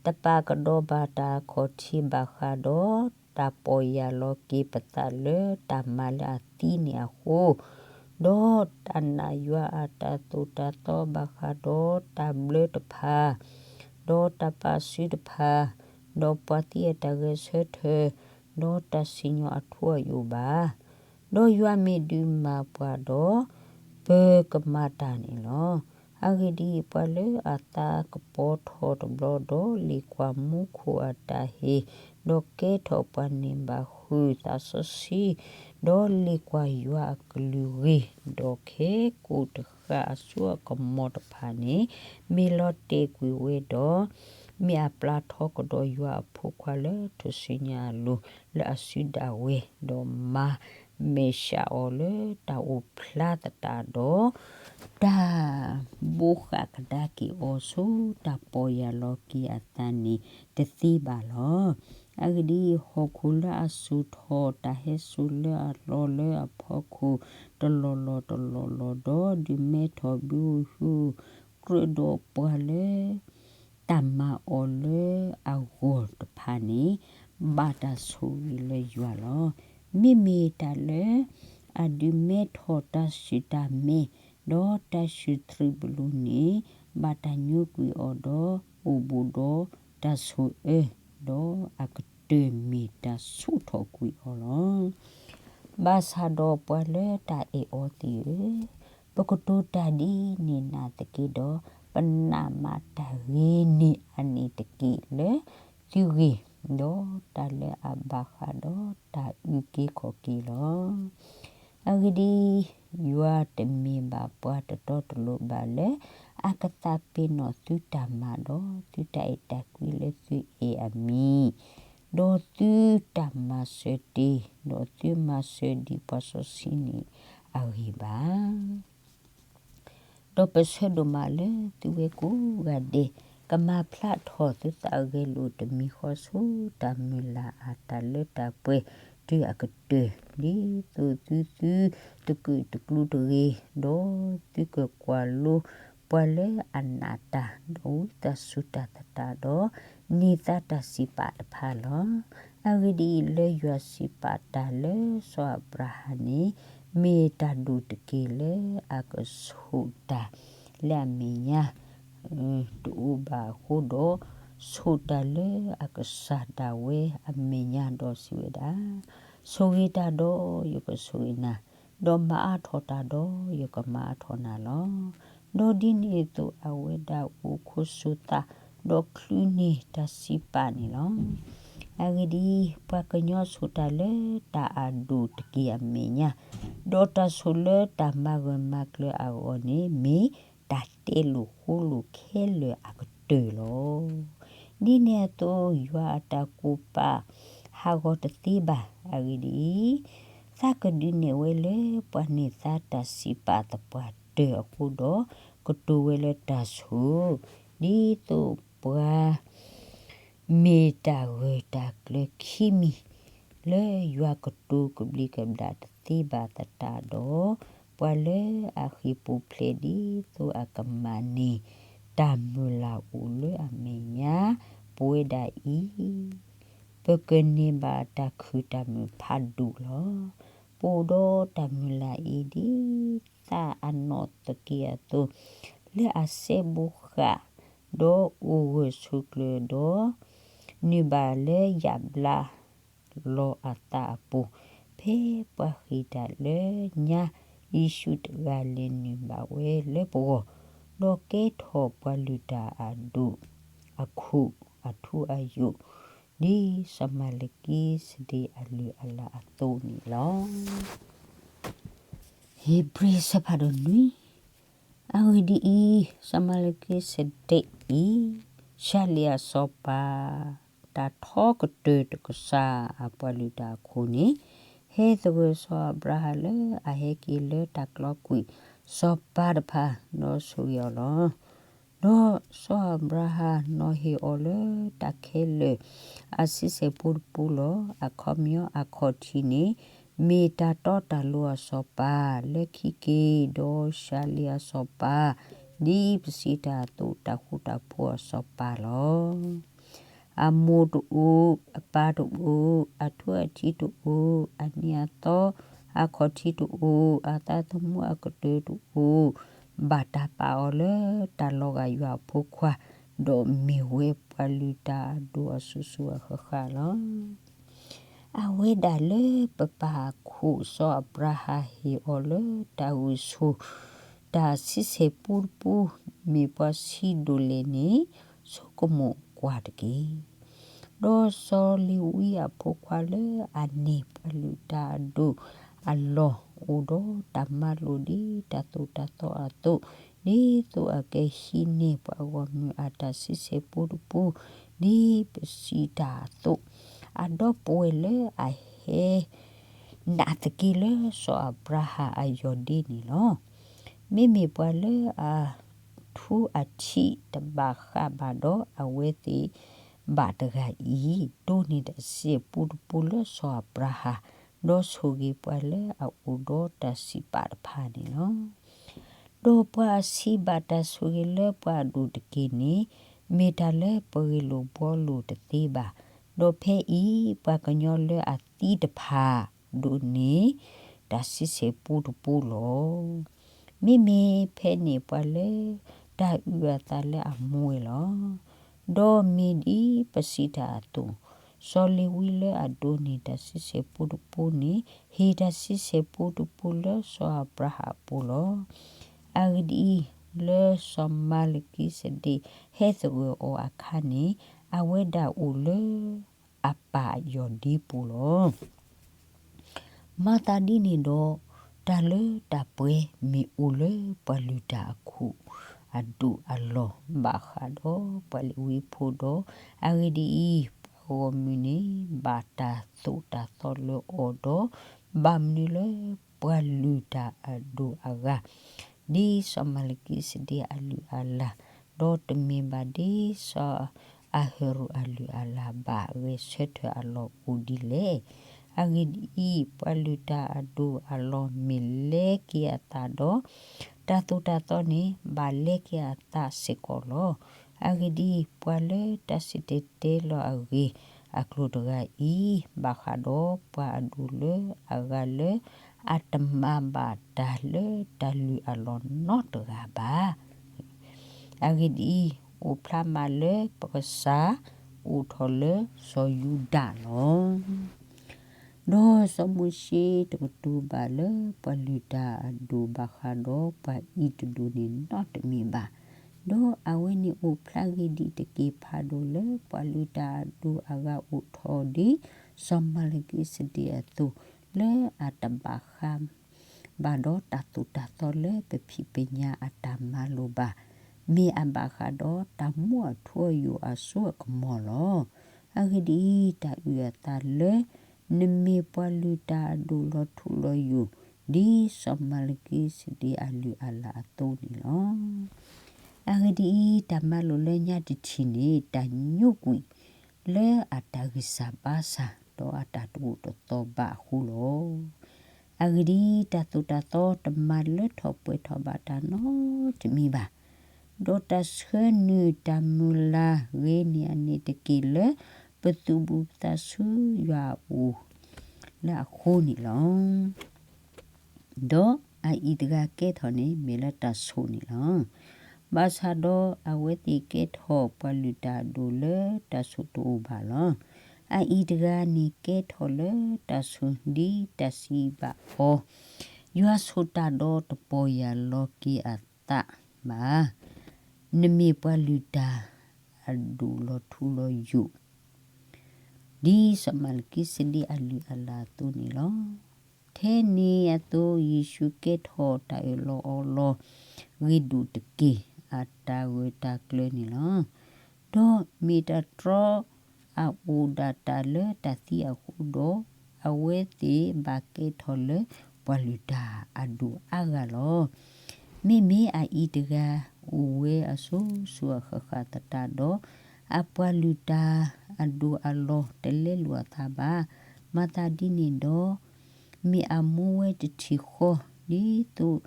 တပာ်ကဒီးဘၣ်တၢ်အခီၣ်ထံးဘၣ်ဃးဒီး, တၢ်ပီၢ်ယၢ်လီၤက့ၤပသးလၢတၢ်မၤလၢအသံန့ၣ်အဃိ, ဒီးတၢ်နာ်ယွၤအတၢ်သိၣ်တၢ်သီဘၣ်ဃးဒီးတၢ်ဘျၢတဖၣ်, ဒီးတၢ်ပာ်စုတဖၣ်, ဒီးပှၤသံအတၢ်ဂဲၤဆၢထၢၣ်, ဒီးတၢ်စံၣ်ညီၣ်အထူအယိာ်ဘၣ်. ဒီးယွၤမ့ၢ်ဒုးမၤပှၤဒီး, ပကမၤတၢ်န့ၣ်လီၤ. အဂ့ၢ်ဒ်အံၤ, ပှၤလၢအသးကပီၤထီၣ်တဘျီဒီး, လ့ၣ်ကွၢ်မူခိၣ်အတၢ်ဟ့ၣ်, ဒီးကဲထီၣ်ပှၤန့ၣ်ဘၣ်ဃုာ်သးစီဆှံ, ဒီးလ့ၣ်ကွၢ်ယွၤအကလုၢ်ဂ့ၤ, ဒီးခဲကိာ်တ ဒီးအဝဲအပှၤဃၣ်အစိအကမီၤတဖၣ်န့ၣ် မ့ၢ်လီၤတဲာ်ကွံာ်ဝဲဒီး မ့ၢ်အပျၢ်ထီကဒီးယွၤအဖိခွါလၢထူၣ်စုညါအလိၤ လၢအစုဒၣ်ဝဲ, ဒီးမၤမဲာ်ဆှးအီၤလၢတၢ်အိၣ်ဖျါသတးဒီး တၢ်ဘိးဃၣ်ကဒါက့ၤအီၤဆူတၢ်ပီၢ်ယၢ်လီၤက့ၤအသးန့ၣ်တသ့ဘၣ်လီၤ. အဂ့ၢ်ဒ်အံၤ, ဟီၣ်ခိၣ်လၢအစိာ်ထီၣ်တၢ်ဟဲစိာ်လၢအလီၢ်လၢအဖီခိၣ်တလီၢ်လီၢ်တလီၢ်လီၢ်, ဒီးဒုးမဲထီၣ်ဘုဧိၤဟုဧိၤကြၢးဒီးပှၤလၢ တၢ်မၤအီၤလၢအဂီၢ်တဖၣ်န့ၣ် ဘၣ်တၢ်ဆိၣ်ဂ့ၤလၢယွၤလီၤ. မ့မ့ၢ်တၢ်လၢအဒုးမဲထီၣ်တၢ်ဆူၣ်တၢ်မဲာ်, ဒီးတၢ်ဆူၣ်ထြံၣ်ပလူးန့ၣ် ဘၣ်တၢ်ညိကွံာ်အီၤဒီး အိၣ်ဘူးဒီးတၢ်ဆိၣ်အၢ, ဒီးအကတၢၢ်မ့ၢ်တၢ်ဆူၣ်ထီၣ်ကွံာ်အီၤလီၤ. ဘၣ်ဆၣ်ဒီးပှၤလၢတၢ်အဲၣ်အီၤသ့ၣ်ဧၢ, ပကတိၤတၢ်ဒ်န့ၣ်နာ်သက့ဒီး, ပနာ်မးတၢ်ဂ့ၤန့ၢ်အန့ၣ်တက့ၢ်လၢသုဂ့ၢ်, ဒီးတၢ်လၢအဘၣ်ဃးဒီးတၢ်အုၣ်က့ၤခီၣ်က့ၤလီၤ. အဂ့ၢ်ဒ်အံၤ, ယွၤတမ့ၢ်ဘၣ်ပှၤတတီတလိၤဘၣ်လၢ အကသးပ့ၤနီၣ်သုတၢ်မၤဒီးသုတၢ်အဲၣ်တၢ်ကွံလၢသုအဲၣ်အမံၤ, ဒီးသုတၢ်မၤစၢၤတ့ၢ်, ဒီးသုမၤစၢၤဒံးပှၤစီဆှံန့ၣ်အဂ့ၢ်ဘၣ်. ဒီးပဆၢဒိၣ်မးလၢသုဝဲကိးဂၤဒဲး ကမၤဖျါထီၣ်သုသးဂဲၤလိာ်တမံၤဃီဆူတၢ်မုၢ်လၢ်အတၢ်လၢတၢ်ပှဲၤတုၤအကတၢၢ်, ဒ်သိးသုသုတကုၢ်တကျူတဂ့ၤ, ဒီးသုကကွၢ်လိပှၤလၢအနာ်တၢ်, ဒီးဝံသးစူၤတၢ်သတးဒီး န့ၢ်သါတၢ်စံးပာ်တဖၣ်လီၤ. အဂ့ၢ်ဒ်အံၤ, လၢယွၤစံးပာ်တၢ်လၢစီၤအၤဘြၤဟၣ်န့ၣ် မ့ၢ်တၢ်ဒိၣ်တက့ၢ်လၢအကဆိၣ်တၢ်လၢအမဲာ်ညါ တအိၣ်ဘၣ်အဃိဒီး, ဆိၣ်တၢ်လၢအကစၢ်ဒၣ်ဝဲအမဲာ်ညါဒီးစံးဝဲဒၣ်, ဆိၣ်ဂ့ၤတၢ်ဒီးယကဆိၣ်ဂ့ၤနၤ, ဒီးမၤအါထီၣ်တၢ်ဒီးယကမၤအါထီၣ်နၤလီၤ. ဒီးဒ်န့ၣ်အသိးအဝဲဒၣ်အိၣ်ခိးစိၤသး, ဒီးချုးန့ၢ်တၢ်စံးပာ်န့ၣ်လီၤ. အဂ့ၢ်ဒ်အံၤ, ပှၤကညီဆိၣ်တၢ်လၢတၢ်အဒိၣ်တက့ၢ်အမဲာ်ညါ, ဒီးတၢ်ဆိၣ်လၢတၢ်မၤဂၢၢ်မၤကျၢၤအဂီၢ်န့ၣ် မ့ၢ်တၢ်တဲလိာ်ဃိလိာ်ခဲလၢာ်အကတၢၢ်လီၤ. ဒ်န့ၣ်အသိးယွၤအတၢ်ကူၣ်ပာ်ဟးဂီၤတသ့ဘၣ်. အဂ့ၢ်ဒ်အံၤ, သးကဒုးနဲၣ်ဝဲလၢပှၤန့ၢ်သါတၢ်စံးပာ်သပှၢ်တၢၢ်အဃိဒီး, ကတိၤဝဲလၢတၢ်ဆိၣ်, ဒ်သိးပှၤ မ့ၢ်တၢ်ဂၢၢ်တၢ်ကျၢၤခံမံၤ လၢယွၤကတိၤကဘျံးကဘျၣ်တသ့ဘၣ်သတးဒီး, ပှၤလၢအဃ့ၢ်ပူၤဖျဲးဒ်သိးအကမၣ်န့ၣ် တၢ်မုၢ်လၢ်အိၣ်လၢအမဲာ်ညါ ပဝဲဒၣ်အံၤ ပကန့ၢ်ဘၣ်တၢ်ခုၣ်တၢ်မုာ်ဖးဒိၣ်လီၤ. ပအိၣ်ဒီးတၢ်မုၢ်လၢ်အံၤဒ်သၣ်အနီၣ်သက့အသိး, လၢအစဲဘူးဃာ် ဒီးအိၣ်ဂၢၢ်ဆိးကျၢၤဒီး နုာ်ဘၣ်လၢယၣ်ဘျါလီၤအသးအပူၤ, ဖဲပှၤဃ့ၢ်တၢ်လၢညါ ယ့ၣ်ၡူးတဂၤလဲၤနုာ်ဘၣ်ဝဲလၢပဂီၢ်, ဒီးကဲထီၣ်ပှၤလုၢ်တၢ်အဒိၣ် အခိၣ်အထူအယိာ်, ဒ်စီၤမၤလကံစဒ့းအလုၢ်အလၢ်အသိးန့ၣ်လီၤ. ဧ့ၤဘြံၤ ဆၢဖးဒိၣ်နွံ. အဂ့ၢ်ဒ်အံၤ, စီၤမၤလကံစဒ့းအံၤ ဆှၢလံအစီၤပၤ တၢ်ထီကတၢၢ်တကစၢ်အပှၤလုၢ်တၢ်အခိၣ်န့ၣ်, ဟဲသဂၢၢ်စီၤအၤဘြၤဟၣ်လၢအဟဲက့ၤလၢတၢ်ကျီကွံာ်စီၤပၤတဖၣ်, ဒီးဆိၣ်ဂ့ၤအီၤလီၤ. ဒီးစီၤအၤဘြၤဟၣ်နီၤဟ့ၣ်အီၤလၢတၢ်ခဲလၢာ်အဆံဆဲၣ်ပူတပူလီၤ. အခီပညီအခီၣ်ထံးန့ၣ် မ့ၢ်တၢ်တီတၢ်လိၤအစီၤပၤ, လၢခံက့ၤဒီးဆှၢလံအစီၤပၤ ဒ်ပစံးတၢ်အသိးတၢ်ဃူတၢ်ဖိးအစီၤပၤလီၤ. အမိၢ်တအိၣ်, အပၢ်တအိၣ်, အထူအထံးတအိၣ်, အနံၤအသီအခီၣ်ထံးတအိၣ်, အသးသမူအကတၢၢ်တအိၣ်, ဘၣ်တၢ်ပာ်အီၤလၢတၢ်လီၤဂာ်ယွၤအဖိခွါ, ဒီးမ့ၢ်ဝဲပှၤလုၢ်တၢ်အဒိၣ်အစိၤစိၤအဃၣ်ဃၣ်လီၤ. အဝဲဒၣ်လၢပပၢ်အခိၣ်စီၤအၤဘြၤဟၣ်ဟ့ၣ်အီၤလၢတၢ်ဂုာ်ဆူၣ် တၢ်ဆံဆဲၣ်ပူတပူ မ့ၢ်ပှၤဆံးဒိၣ်လဲၣ်န့ၣ် ဆိကမိၣ်ကွၢ်တက့ၢ်. ဒီးစီၤလ့ၤဝံအဖိခွါလၢအန့ၢ်ပှၤလုၢ်တၢ်အဒိၣ် အလီၢ်အိၣ်ဒီးတၢ်မၤလိာ်ဒ်တၢ်သိၣ်တၢ်သီအသိး, ဒ်သိးအကဟံးန့ၢ်ပှၤဂီၢ်မုၢ်အတၢ်ဆံဆဲၣ်ပူတပူ, ဒ်ပစံးတၢ်အသိး, အဒီပုၢ်ဝဲၢ်လၢအဟဲ နာ်သက့လၢစီၤအၤဘြၤဟၣ်အယီၢ်ဒ့န့ၣ်လီၤ. မ့မ့ၢ်ပှၤလၢအထူအထံးတဘၣ်ဃးဘၣ်ဒီးအဝဲသ့ၣ်ဘၣ်တဂၤအံၤ, ဒိးန့ၢ်တၢ်ဆံဆဲၣ်ပူတပူလၢစီၤအၤဘြၤဟၣ်, ဒီးဆိၣ်ဂ့ၤပှၤလၢအအိၣ်ဒီးတၢ်စံးပာ်တဖၣ်န့ၣ်လီၤ. ဒီးပှၤအဆံးဘၣ်တၢ်ဆိၣ်ဂ့ၤလၢပှၤအဒိၣ်တက့ၢ်န့ၣ်, မ့ၢ်တၢ်လၢပဂ့ၢ်လိာ်ဘှီလိာ်တသ့ဘၣ်. ဒီးဖဲအံၤပှၤကညီလၢအသံတဖၣ် ဒိးန့ၢ်တၢ်ဆံဆဲၣ်ပူတပူလီၤ. မ့မ့ၢ်ဖဲန့ၣ်ပှၤလၢတၢ်အုၣ်အသးလၢအမူဝဲလီၤ. ဒီးမ့ၢ်ဒ်ပစံးတၢ်အသိး, စီၤလ့ၤဝံလၢအဒိးန့ၢ်တၢ်ဆံဆဲၣ်ပူတပူန့ၣ်, ဟ့ၣ်တၢ်ဆံဆဲၣ်ပူတပူလၢစီၤအၤဘြၤဟၣ်အပူၤလီၤ. အဂ့ၢ်ဒ်အံၤ, လၢစီၤမၤလကံစဒ့းဟဲသဂၢၢ်အီၤအခါန့ၣ်, အဝဲဒၣ်အိၣ်လၢအပၢ်အယီၢ်ဒ့ပူၤလီၤ. မၤသးဒ်န့ၣ်ဒီး, တၢ်လၢတၢ်ပှဲၤမ့ၢ်အိၣ်လၢပှၤလုၢ်တၢ်အခိၣ်အဒိၣ်အလီၢ်ဘၣ်ဃးဒီးပှၤလ့ၤဝံဖိဒီး, အဂ့ၢ်ဒ်အံၤ, ပှၤဂီၢ်မုၢ်န့ၣ်ဘၣ်တၢ်သိၣ်တၢ်သီလၢအီၤဒီး, ဘၣ်မနုၤလၢပှၤလုၢ်တၢ်အဒိၣ်အဂၤ ဒ်စီၤမၤလကံစဒ့းအလုၢ်အလၢ်, ဒီးတမ့ၢ်ဘၣ်ဒ်စီၤအဟရိၣ်အလုၢ်အလၢ်ဘၣ်ဂဲၤဆၢထၢၣ်အလီၢ်အိၣ်ဒ်လဲၣ်. အဂ့ၢ်ဒ်အံၤ, ပှၤလုၢ်တၢ်အဒိၣ်အလီၢ်မ့ၢ်လဲက့ၤအသးဒီး, တၢ်သိၣ်တၢ်သီန့ၣ် ဘၣ်လဲက့ၤအသးစ့ၢ်ကီးလီၤ. အဂ့ၢ်ဒ်အံၤ, ပှၤလၢတၢ်စံၣ်တဲၤတဲလီၤအဂ့ၢ်အကျိၤတဂၤအံၤ, ဘၣ်ဃးဒီးပှၤအဒိၣ်လၢအဂၤလၢအတမၤဘၣ်တၢ်လၢတၢ်လုၢ်အလီၢ်နီတဂၤဘၣ်. အဂ့ၢ်ဒ်အံၤ, အိၣ်ဖျါမးလၢပကစၢ်, အိၣ်ထီၣ်လၢစီၤယူဒၤလီၤ. ဒီးစီၤမိၤၡ့တကတိၤဘၣ်လၢပှၤလုၢ်တၢ်အဒိၣ်ဘၣ်ဃးဒီးပှၤအံၤတဒိၣ်န့ၣ်နီတမံၤဘၣ်. ဒီးအဝဲန့ၣ်အိၣ်ဖျါဂ့ၤဒံးတက့ၢ်ဖးဒိၣ်လၢပှၤလုၢ်တၢ်အဒိၣ်အဂၤအိၣ်ထီၣ်ဒ်စီၤမၤလကံစဒ့းအသိး, လၢအတဘၣ်ဃး ဘၣ်ဒီးတၢ်သိၣ်တၢ်သီလၢပဖံးပညၣ်အတၢ်မၤလိာ်ဘၣ်, မ့ၢ်အဘၣ်ဃးဒီးတၢ်မူအထူအယိာ်အစိအကမီၤလီၤ. အဂ့ၢ်ဒ်အံၤ, တၢ်အုၣ်အသးလၢ နမ့ၢ်ပှၤလုၢ်တၢ်အဒိၣ်လီၤထူလီၤယိာ်, ဒ်စီၤမၤလကံစဒ့းအလုၢ်အလၢ်အသိးန့ၣ်လီၤ. အဂ့ၢ်ဒ်အံၤ, တၢ်မၤလိာ်လၢညါတထံၣ်န့ၣ် တၢ်ညိကွံာ်လၢအတၢ်ဂံၢ်စၢ်ဘါစၢ် ဒီးအတၢ်တအိၣ်တသီဘၣ်အဃိလီၤ. အဂ့ၢ်ဒ်အံၤ, တၢ်သိၣ်တၢ်သီတမၤလၢထီၣ်ပှဲၤထီၣ်ဘၣ်တၢ်နီတမံၤဘၣ်. ဒီးတၢ်ဆှၢနုာ်တၢ်မုၢ်လၢ်ဂ့ၤန့ၢ်အန့ၣ်တက့ၢ်လၢ ပသူၣ်ဘၣ်ပသးဆူယွၤအအိၣ်လၢအဃိန့ၣ်လီၤ. ဒီးအအံၤတဂၤကဲထီၣ်န့ၣ် မ့ၢ်လၢတၢ်ဆိၣ်န့ၣ်လီၤ. ဘၣ်ဆၣ်ဒီးအဝဲသ့ၣ်ကဲထီၣ်ပှၤလုၢ်တၢ်အဒိၣ်လၢတၢ်ဆိၣ်တအိၣ်ဘၣ်လီၤ. အအံၤတဂၤန့ၣ်ကဲထီၣ်လၢတၢ်ဆိၣ် ဒ်တၢ်စံးဘၣ်အီၤ, ယွၤဆိၣ်တၢ်ဒီးတပီၢ်ယၢ်လီၤက့ၤအသးဘၣ်. နမ့ၢ်ပှၤလုၢ်တၢ်အဒိၣ်လီၤထူလီၤယိာ် ဒ်စီၤမၤလကံစဒ့းအလုၢ်အလၢ်အသိးန့ၣ်လီၤ. ထဲန့ၣ်အသိး ယ့ၣ်ၡူးကဲထီၣ်တၢ်အၢၣ်လီၤအီလီၤဂ့ၤဒိၣ်တက့ၢ် အတၢ်ဂၢၢ်တၢ်ကျၢၤန့ၣ်လီၤ. ဒီးမ့ၢ်တၢ်တြီအအိၣ်ဒၣ်တၢ်လၢတၢ်သံအဃိဒီး, အဝဲသ့ၣ်ဘၣ်ကဲထီၣ်လၢပှၤလုၢ်တၢ်အဒိၣ်အါဂၤလီၤ. မ့မ့ၢ်အအံၤတဂၤအိၣ်ဝဲအစိၤစိၤအဃၣ်ဃၣ်သတးဒီး, အပှၤလုၢ်တၢ်အဒိၣ်အလီၢ်တလဲလိာ်အသးဘၣ်. မၤသးဒ်န့ၣ်ဒီး, မ့ၢ်အမူဝဲတထံၣ်ဃီ, ဒ်သိး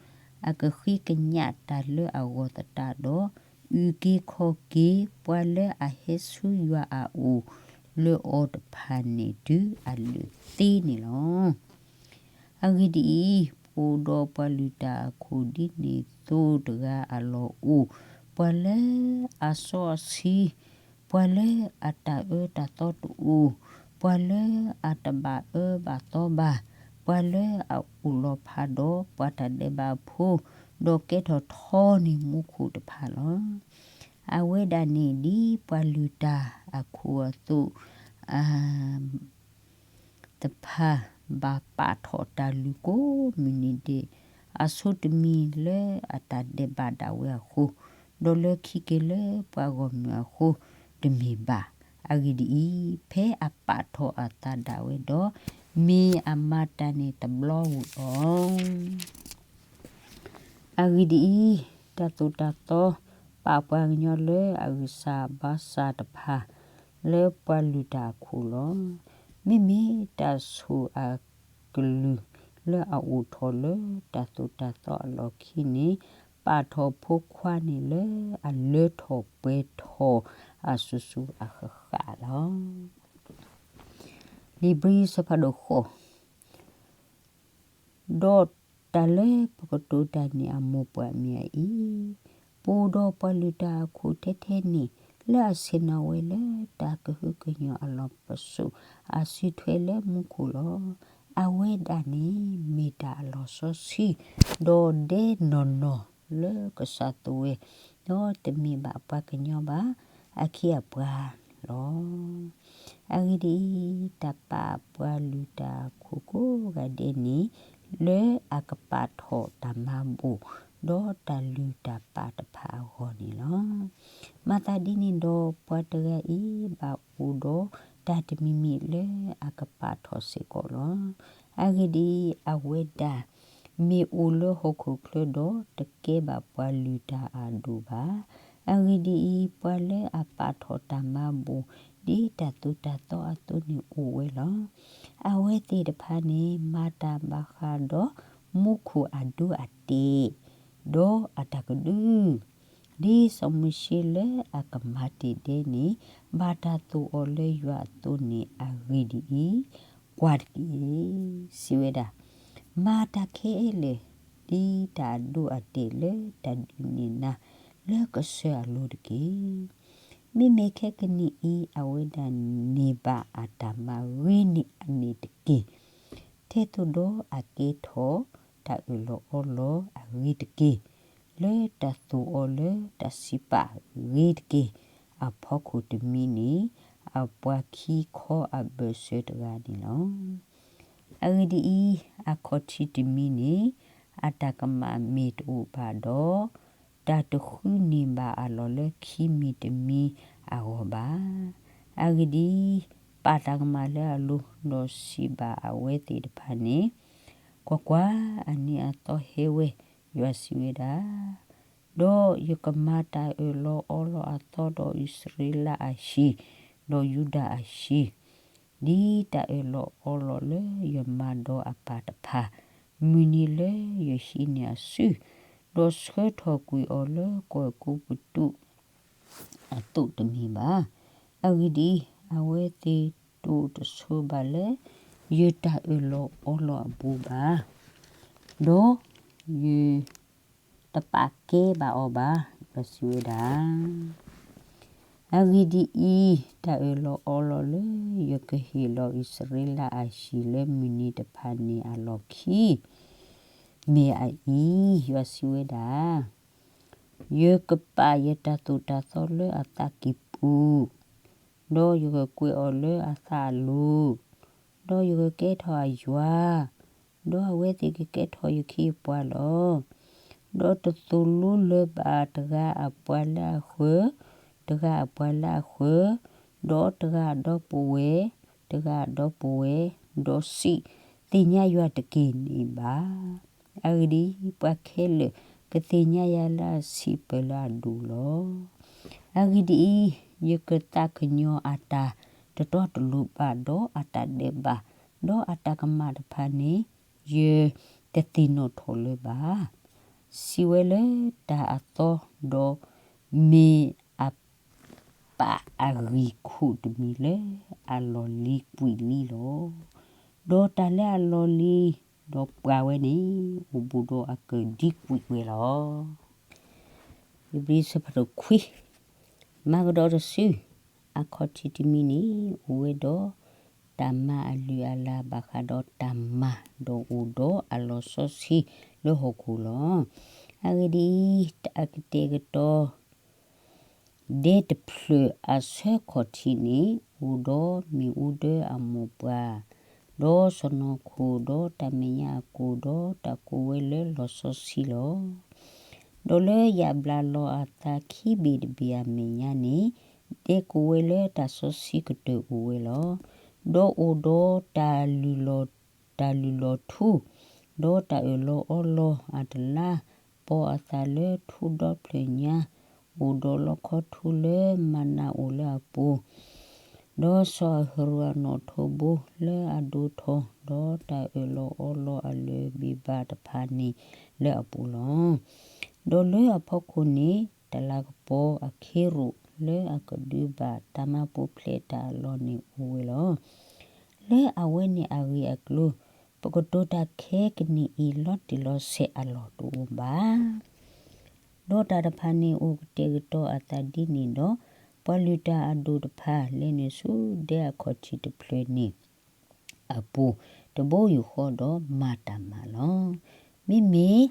အကဃ့ကညးတၢ်လၢအဂီၢ်သတးဒီး, အုၣ်က့ၤခီၣ်က့ၤပှၤလၢအဟဲဆူယွၤအအိၣ်လၢအီၤတဖၣ်န့ၣ်တုၤအလၢာ်သ့န့ၣ်လီၤ. အဂ့ၢ်ဒ်အံၤ, ပအိၣ်ဒီးပှၤလုၢ်တၢ်အခိၣ်ဒ်န့ၣ်သိးတဂၤအလီၢ်အိၣ်, ပှၤလၢအစီအဆှံ, ပှၤလၢအတၢ်အၢတၢ်သီတအိၣ်, ပှၤလၢအတဘၣ်အၢဘၣ်သီဘၣ်, ပှၤလၢအအိၣ်လီၤဖးဒီးပှၤတၢ်ဒဲးဘးဖိ, ဒီးကဲထီၣ်ထီန့ၢ်မူခိၣ်တဖၣ်လီၤ. အဝဲဒၣ်န့ၣ်ဒ်ပှၤလုၢ်တၢ်အခိၣ်အသိး တဖၣ် ဘၣ်ပာ်ထီၣ်တၢ်လုၢ်ကိးမုၢ်နံၤဒဲး အဆိတမံၤလၢအတၢ်ဒဲးဘးဒၣ်ဝဲအဃိ, ဒီးလၢခံက့ၤလၢပှၤဂီၢ်မုၢ်အဃိတမ့ၢ်ဘၣ်. အဂ့ၢ်ဒ်အံၤ, ဖဲအပာ်ထီၣ်အသးဒၣ်ဝဲဒီး, မ့ၢ်အမၤတၢ်န့ၣ်တဘျီဧိၤလီၤ. အဂ့ၢ်ဒ်အံၤ, တၢ်သိၣ်တၢ်သီပာ်ပှၤကညီလၢအဂံၢ်စၢ်ဘါစၢ်တဖၣ် လၢပှၤလုၢ်တၢ်အခိၣ်လီၤ. မ့မ့ၢ်တၢ်ဆိၣ်အကလုၢ်လၢအအိၣ်ထီၣ်လၢတၢ်သိၣ်တၢ်သီအလီၢ်ခံန့ၣ်, ပာ်ထီၣ်ဖိခွါန့ၣ်လၢအလၢထီၣ်ပှဲၤထီၣ်အစိၤစိၤအဃၣ်ဃၣ်လီၤ. လံာ်ဘြံၤဆၢဖးဒိၣ်ဃိး ဒီးတၢ်လၢပကတိၤတၢ်န့ၣ်အမိၢ်ပှၢ်မ့ၢ်အအံၤ, ပအိၣ်ဒီးပှၤလုၢ်တၢ်အခိၣ်ထဲထဲန့ၣ်, လၢအဆ့ၣ်နီၤဝဲလၢတၢ်ကဟုကညီၢ်အလီၢ်ပစိာ် အစုထွဲလၢမူခိၣ်လီၤ. အဝဲဒၣ်န့ၣ်မ့ၢ်တၢ်အလီၢ်စီဆှံ, ဒီးဒဲနီၢ်နီၢ်လၢကစၢ်သးဝဲ, ဒီးတမ့ၢ်ဘၣ်ပှၤကညီဘၣ် အခံအပှၤလီၤ. အဂ့ၢ်ဒ်အံၤ, တၢ်ပာ်ပှၤလုၢ်တၢ်အခိၣ်ကိးဂၤဒဲးန့ၣ်, လၢအကပာ်ထီၣ်တၢ်မၤဘူၣ်, ဒီးတၢ်လုၢ်တၢ်ပာ်တဖၣ်အဂီၢ်န့ၣ်လီၤ. မၤသးဒ်န့ၣ်ဒီး ပှၤတဂၤအံၤ ဘၣ်အိၣ်ဒီးတၢ်တမံၤမံၤလၢအကပာ်ထီၣ်စ့ၢ်ကီးလီၤ. အဂ့ၢ်ဒ်အံၤ, အဝဲဒၣ်မ့ၢ်အိၣ်လၢဟီၣ်ခိၣ်ချၢဒီး တကဲဘၣ်ပှၤလုၢ်တၢ်အဒိၣ်ဘၣ်. အဂ့ၢ်ဒ်အံၤ, ပှၤလၢအပာ်ထီၣ်တၢ်မၤဘူၣ် ဒ်တၢ်သိၣ်တၢ်သီအသိးန့ၣ်အိၣ်ဝဲလီၤ. အဝဲသ့ၣ်တဖၣ်န့ၣ် မၤတၢ်ဘၣ်ဃးဒီးမူခိၣ်အဒိအတဲာ်, ဒီးအတၢ်ကဒု ဒ်စီၤမိၤၡ့လၢအကမၤတ့ၢ်ဒဲန့ၣ် ဘၣ်တၢ်သိၣ်အီၤလၢယွၤအသိးန့ၣ်အဂ့ၢ်ဒ်အံၤ, ကွၢ်တက့ၢ်. စံးဝဲဒၣ်, မၤတၢ်ခဲလၢာ် ဒ်တၢ်အဒိအတဲာ်လၢတၢ်ဒုးနဲၣ်နၤ လၢကစၢၢ်အလိၤတက့ၢ်. မ့မ့ၢ်ခဲကနံၣ်အံၤ အဝဲဒၣ်န့ၢ်ဘၣ်အတၢ်မၤဂ့ၤန့ၢ်အန့ၣ်တက့ၢ်. ထဲသိးဒီးအကဲထီၣ်တၢ်အၢၣ်လီၤအီလီၤအဂ့ၤတက့ၢ်. လၢတၢ်သိၣ်အီၤလၢတၢ်စံးပာ်ဂ့ၤတက့ၢ်. အဖီခိၣ်တမံၤန့ၣ် အပှၤခံခီအဘၢၣ်စၢၤတဂၤန့ၣ်လီၤ. အဂ့ၢ်ဒ်အံၤ, အခီၣ်ထံးတမံၤန့ၣ် အတၢ်ကမၣ်မ့ၢ်တအိၣ်ဘၣ်ဒီး, တၢ်တဃုန့ၢ်ဘၣ်အလီၢ်လၢခံမံၤတမံၤအဂီၢ်ဘၣ်. အဂ့ၢ်ဒ်အံၤ, ပာ်တၢ်ကမၣ်လၢအလိၤ, ဒီးစံးဘၣ်အဝဲသ့ၣ်တဖၣ်န့ၣ်, ကွၢ်ကွၢ်, အနံၤအသီဟဲဝဲ, ယွၤစံးဝဲဒၣ်, ဒီးယကမၤတၢ်အၢၣ်လီၤအီလီၤအသီဒီးအံၣ်စရ့လးအဟံၣ်, ဒီးယူဒၤအဟံၣ်, ဒ်တၢ်အၢၣ်လီၤအီလီၤလၢယမၤဒီးအပၢ်တဖၣ်, မုၢ်နံၤလၢယဟံးန့ၢ်အစု, ဒီးဆှၢထီၣ်ကွံာ်အီၤလၢကီၢ်အဲၤကူပတူးအသိးတမ့ၢ်ဘၣ်. အဂ့ၢ်ဒ်အံၤ, အဝဲသ့ၣ်တအိၣ်တဆိးဘၣ်လၢယတၢ်အၢၣ်လီၤအီလီၤအပူၤဘၣ်, ဒီးယတပာ်ကဲဘၣ်အီၤဘၣ်, ယွၤစံးဝဲဒၣ်. အဂ့ၢ်ဒ်အံၤ, တၢ်အၢၣ်လီၤအီလီၤလၢယကဟ့ၣ်လီၤအံၣ်စရ့လးအဟံၣ်လၢမုၢ်နံၤတဖၣ်န့ၣ်အလီၢ်ခံ မ့ၢ်အအံၤ, ယွၤစံးဝဲဒၣ်, ယကပာ်ယတၢ်သိၣ်တၢ်သီလၢအသးကံၢ်ပူၤ, ဒီးယကကွဲးအီၤလၢအသးအလိၤ, ဒီးယကကဲထီၣ်အယွၤ, ဒီးအဝဲသ့ၣ်ကကဲထီၣ်ယခ့ယပှၤလီၤ. ဒီးတသိၣ်လိလၢၤဘၣ်တဂၤအပှၤလၢအဃၢၤ, တဂၤအပှၤလၢအဃၢၤ, ဒီးတဂၤအဒီပုၢ်ဝဲၢ်, တဂၤအဒီပုၢ်ဝဲၢ်, ဒီးစံး, သ့ၣ်ညါယွၤတက့ၢ်န့ၣ်ဘၣ်. အဂ့ၢ်ဒ်အံၤ, ပှၤခဲလၢာ်ကသ့ၣ်ညါယၤလၢအဆံးပၢၢ်လၢအဒိၣ်လီၤ. အဂ့ၢ်ဒ်အံၤ, ယကသးကညီၤအတၢ်တတီတလိၤဘၣ်ဒီးအတၢ်ဒဲးဘး, ဒီးအတၢ်ကမၣ်တဖၣ်န့ၣ် ယတသ့ၣ်နီၣ်ထီၣ်လၢၤဘၣ်. စံးဝဲလၢတၢ်အသီ, ဒီးမ့ၢ်အပာ်အဂံၢ်ခိၣ်တမံၤလၢအလီၢ်လံၤကွံာ်လံလီၤ. ဒီးတၢ်လၢအလီၢ်လံၤဒီးပှၤဝဲန့ၣ် အိၣ်ဘူးဒီးအကဒံကွံာ်ဝဲလီၤ. ဧ့ၤဘြံၤဆၢဖးဒိၣ်ခွံ, မၤကဒီးတစု, အခီၣ်ထံးတမံၤန့ၣ် အိၣ်ဝဲဒီးတၢ်မၤအလုၢ်အလၢ်ဘၣ်ဃးဒီးတၢ်မၤ, ဒီးအိၣ်ဒီးအလီၢ်စီဆှံလၢဟီၣ်ခိၣ်လီၤ. အဂ့ၢ်ဒ်အံၤ, တၢ်ကတဲာ်ကတီၤ ဒဲတဖျၢၣ်အဆၢခီၣ်ထံးန့ၣ် အိၣ်ဒီးမ့ၣ်အူဒၢအမိၢ်ပှၢ် ဒီးစီၢ်နီၤခိၣ်, ဒီးတၢ်မဲာ်ညါအကိၣ်, ဒီးတၢ်ကိးဝဲလၢလီၤစီဆှံလီၤ. ဒီးလၢယၣ်ဘျးလီၤအသးခံဘ့ၣ်တဘ့ၣ်အမဲာ်ညါန့ၣ်, ဒဲကိးဝဲလၢတၢ်စီဆှံကတၢၢ်အိၣ်ဝဲလီၤ. ဒီးအိၣ်ဒီးတၢ်လုၢ်လီၤ, တၢ်လုၢ်လီၤထူ, ဒီးတၢ်အၢၣ်လီၤအီလီၤအတလါ, ပီၢ်အသးလၢထူဒီဖျၢၣ်ညါ, အိၣ်ဒီးလီခီထူလၢမၤနၤအိၣ်လၢအပူၤ ဒီးစီၤအဟရိၣ်အနီၣ်ထိးဘိလၢအဒိၣ်ထီၣ်, ဒီးတၢ်အၢၣ်လီၤအီလီၤအလၢၢ်ဘ့ၣ်ဘၣ်တဖၣ်န့ၣ်လၢအပူၤလီၤ. ဒီးလၢအဖီခိၣ်န့ၣ်, တလးကပီၤအခ့ရိာ်လၢအကဒုဘၣ်တၢ်မၤပူၤဖျဲးတၢ်အလီၢ်န့ၣ်အိၣ်ဝဲလီၤ. လၢအဝဲန့ၣ်အဂ့ၢ်အကျိၤ, ပကတိၤတၢ်ခဲကနံၣ်အံၤလီၤတံၢ်လီၤဆဲးအလီၢ်တအိၣ်ဘၣ်. ဒီးတၢ်တဖၣ်န့ၣ်အိၣ်ကတဲာ်ကတီၤအသးဒ်န့ၣ်ဒီး, ပှၤလုၢ်တၢ်အဒိၣ်တဖၣ်လဲၤနုာ်ဆူဒဲအခီၣ်ထံးတဖျၢၣ်န့ၣ်အပူၤ, တဘိယူၢ်ဃီဒီးမၤတၢ်မၤလီၤ. မ့မ့ၢ်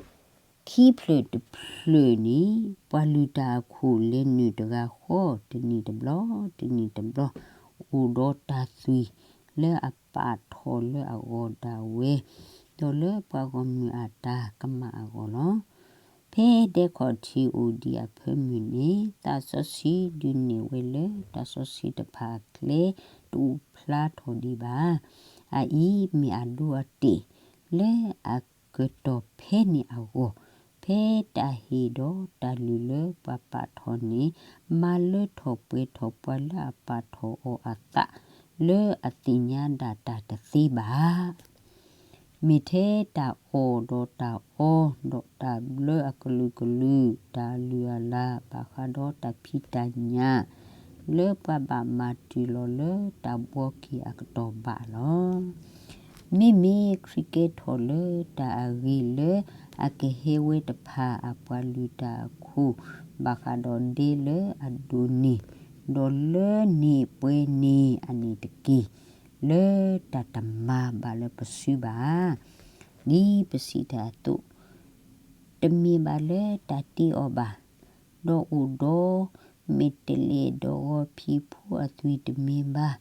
ခံဖျၢၣ်တဖျၢၣ်န့ၣ်, ပှၤလုၢ်တၢ်အခိၣ်လဲၤနုာ်တဂၤဃီ, တနံၣ်တဘျီ, တနံၣ်တဘျီ, အိၣ်ဒီးတၢ်သွံၣ်လၢအပာ်ထီၣ်လၢအဂီၢ်ဒၣ်ဝဲ, ဒီးလၢပှၤဂီၢ်မုၢ်အတၢ်ကမၣ်အဂီၢ်လီၤ. ဖဲဒဲခီၣ်ထံးအိၣ်ဒံးအဖၢမုၢ်န့ၣ်, သးစီဆှံဒုးနဲၣ်ဝဲလၢတၢ်စီဆှံတဖၣ်အကျဲတအိၣ်ဖျါထီၣ်ဒံးဘၣ်. အအံၤမ့ၢ်အဒိအတဲာ်လၢအကတီၢ်ဖဲန့ၣ်အဂီၢ်, ဖဲတၢ်ဟ့ၣ်ဒီးတၢ်လုၢ်လၢပှၤပာ်ထီၣ်န့ၣ်, မၤလၢထီၣ်ပှဲၤထီၣ်ပှၤလၢအပာ်ထီၣ်အီၤအသးလၢအသ့ၣ်ညါဒၣ်တၢ်တသ့ဘၣ်. မ့ၢ်ထဲတၢ်အီၣ်ဒီးတၢ်အီ, ဒီးတၢ်ဘျၢအကလုာ်ကလုာ်, တၢ်လုၢ်အလၢ်, ဘၣ်ဃးဒီးတၢ်ဖံးတၢ်ညၣ်, လၢပှၤဘၣ်မၤတုၤလီၤလၢတၢ်ဘှီက့ၤအကတီၢ်ဘၣ်လီၤ. မ့မ့ၢ်ခရံာ်ကဲထီၣ်လၢတၢ်အဂ့ၤလၢအကဟဲဝဲတဖၣ်အပှၤလုၢ်တၢ်အခိၣ်, ဘၣ်ဃးဒီးဒဲလၢအဒိၣ်န့ၢ်, ဒီးလၢန့ၢ်ပှဲၤန့ၢ်အန့ၣ်တက့ၢ်, လၢတၢ်တမၤဘၣ်လၢပစုဘၣ်ဧါ. ဒ်ပစံးတၢ်အသိး, တမ့ၢ်ဘၣ်လၢတၢ်တ့အီၤဘၣ်. ဒီးအိၣ်ဒီးမဲာ်တဲးလဲးဒီးဂီၤဖံးဖိအသွံၣ်တမ့ၢ်ဘၣ်,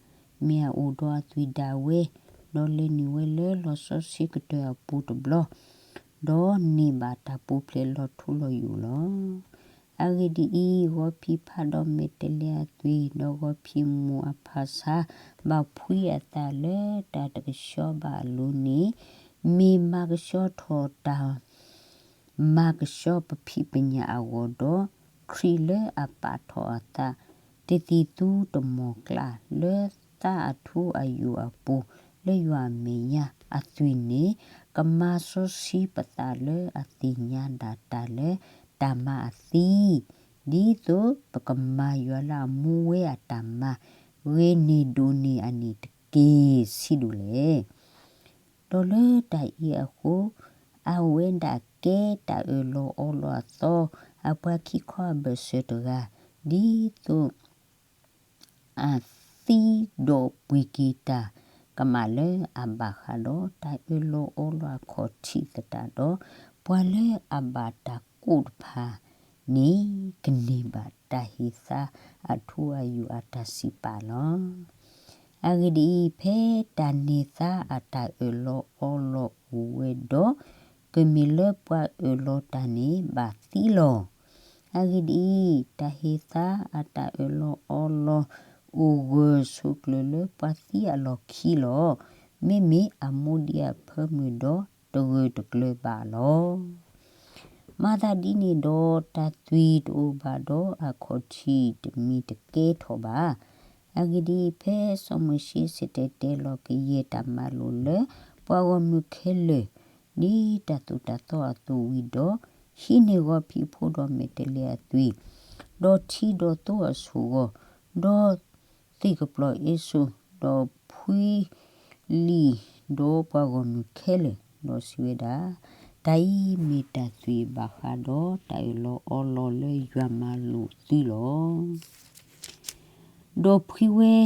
မ့ၢ်အအိၣ်ဒီးအသွံၣ်ဒၣ်ဝဲ, ဒီးလဲၤနုာ်ဝဲလၢလီၤစီဆှံကတၢၢ်အပူၤတဘျီ, ဒီးန့ၢ်ဘၣ်တၢ်ပူၤဖျဲးလီၤထူလီၤယိာ်လီၤ. အဂ့ၢ်ဒ်အံၤ, ဂီၤဖံးဖးဒီးမဲာ်တဲးလဲးအသွံၣ်, ဒီးဂီၤဖံးမိၢ်အဖးဆါ, ဘၣ်ဖှံအသးလၢတၢ်တကဆှီဘၣ်အလိၤန့ၣ်, မ့ၢ်မၤကဆှီထီၣ်တၢ် မၤကဆှီပဖံးပညၣ်အဂီၢ်ဒီး, ခရံာ်လၢအပာ်ထီၣ်အသး, တသံၣ်သူတမီၢ်ကျၢ်လၢသးအထူအယိာ်အပူၤ, လၢယွၤအမဲာ်ညါအသွံၣ်န့ၣ်, ကမၤစီဆှံပသးလၢအသ့ၣ်ညါဒၣ်တၢ်လၢတၢ်မၤအသံ, ဒ်သိးပကမၤယွၤလၢအမူဝဲအတၢ်မၤ, ဂ့ၤန့ၢ်ဒိၣ်န့ၢ်အန့ၣ်တက့ၢ်. ဆံးဒိၣ်လဲၣ်. ဒီးလၢတၢ်အံၤအဃိ, အဝဲဒၣ်ကဲတၢ်အၢၣ်လီၤအီလီၤအသီ, အပှၤခံခီအဘၢၣ်စၢၤတဂၤ, ဒ်သိး အသံဒီးပှ့ၤက့ၤတၢ်ကမၣ်လၢအဘၣ်ဃးဒီးတၢ်အၢၣ်လီၤအီလီၤအခီၣ်ထံးသတးဒီး, ပှၤလၢအဘၣ်တၢ်ကိးတဖၣ်န့ၣ်, ကန့ၢ်ဘၣ်တၢ်ဟ့ၣ်သါအထူအယိာ်အတၢ်စံးပာ်လီၤ. အဂ့ၢ်ဒ်အံၤ, ဖဲတၢ်န့ၢ်သါအတၢ်အၢၣ်လီၤအီလီၤအိၣ်ဝဲဒီး, ကမ့ၢ်လၢပှၤအၢၣ်လီၤတၢ်န့ၣ်ဘၣ်သံလီၤ. အဂ့ၢ်ဒ်အံၤ, တၢ်ဟ့ၣ်သါအတၢ်အၢၣ်လီၤအီလီၤအိၣ်ဂၢၢ်ဆိးကျၢၤလၢပှၤသံအလီၢ်ခံလီၤ. မ့မ့ၢ်အမူဒံးအဖၢမုၢ်ဒီးတဂၢၢ်တကျၢၤဘၣ်လီၤ. မၤသးဒ်န့ၣ်ဒီးတၢ်သွံၣ်တအိၣ်ဘၣ်ဒီး အခီၣ်ထံးတမံၤတကဲထီၣ်ဘၣ်. အဂ့ၢ်ဒ်အံၤ, ဖဲစီၤမိၤၡ့စံၣ်တဲၤတဲလီၤကယဲၢ်တၢ်မၤလိာ်လၢပှၤဂီၢ်မုၢ်ခဲလၢာ်, ဒ်တၢ်သိၣ်တၢ်သီအသိးဝံၤဒီး, ဟံးန့ၢ်ဂီၤဖံးဖိဒီးမဲာ်တဲးလဲးအသွံၣ်, ဒီးထံဒီးသိအဆိၣ်ဂီၤ, ဒီး သ့ၣ်ကပျီၤအ့စိာ်, ဒီးဖှံလံာ်ဒီးပှၤဂီၢ်မုၢ်ခဲလၢာ်, ဒီးစံးဝဲဒၣ်, တၢ်အံၤမ့ၢ်တၢ်သွံၣ်ဘၣ်ဃးဒီးတၢ်အၢၣ်လီၤအီလီၤလၢယွၤမၤလိာ်သုလီၤ. ဒီးဖှံဝဲ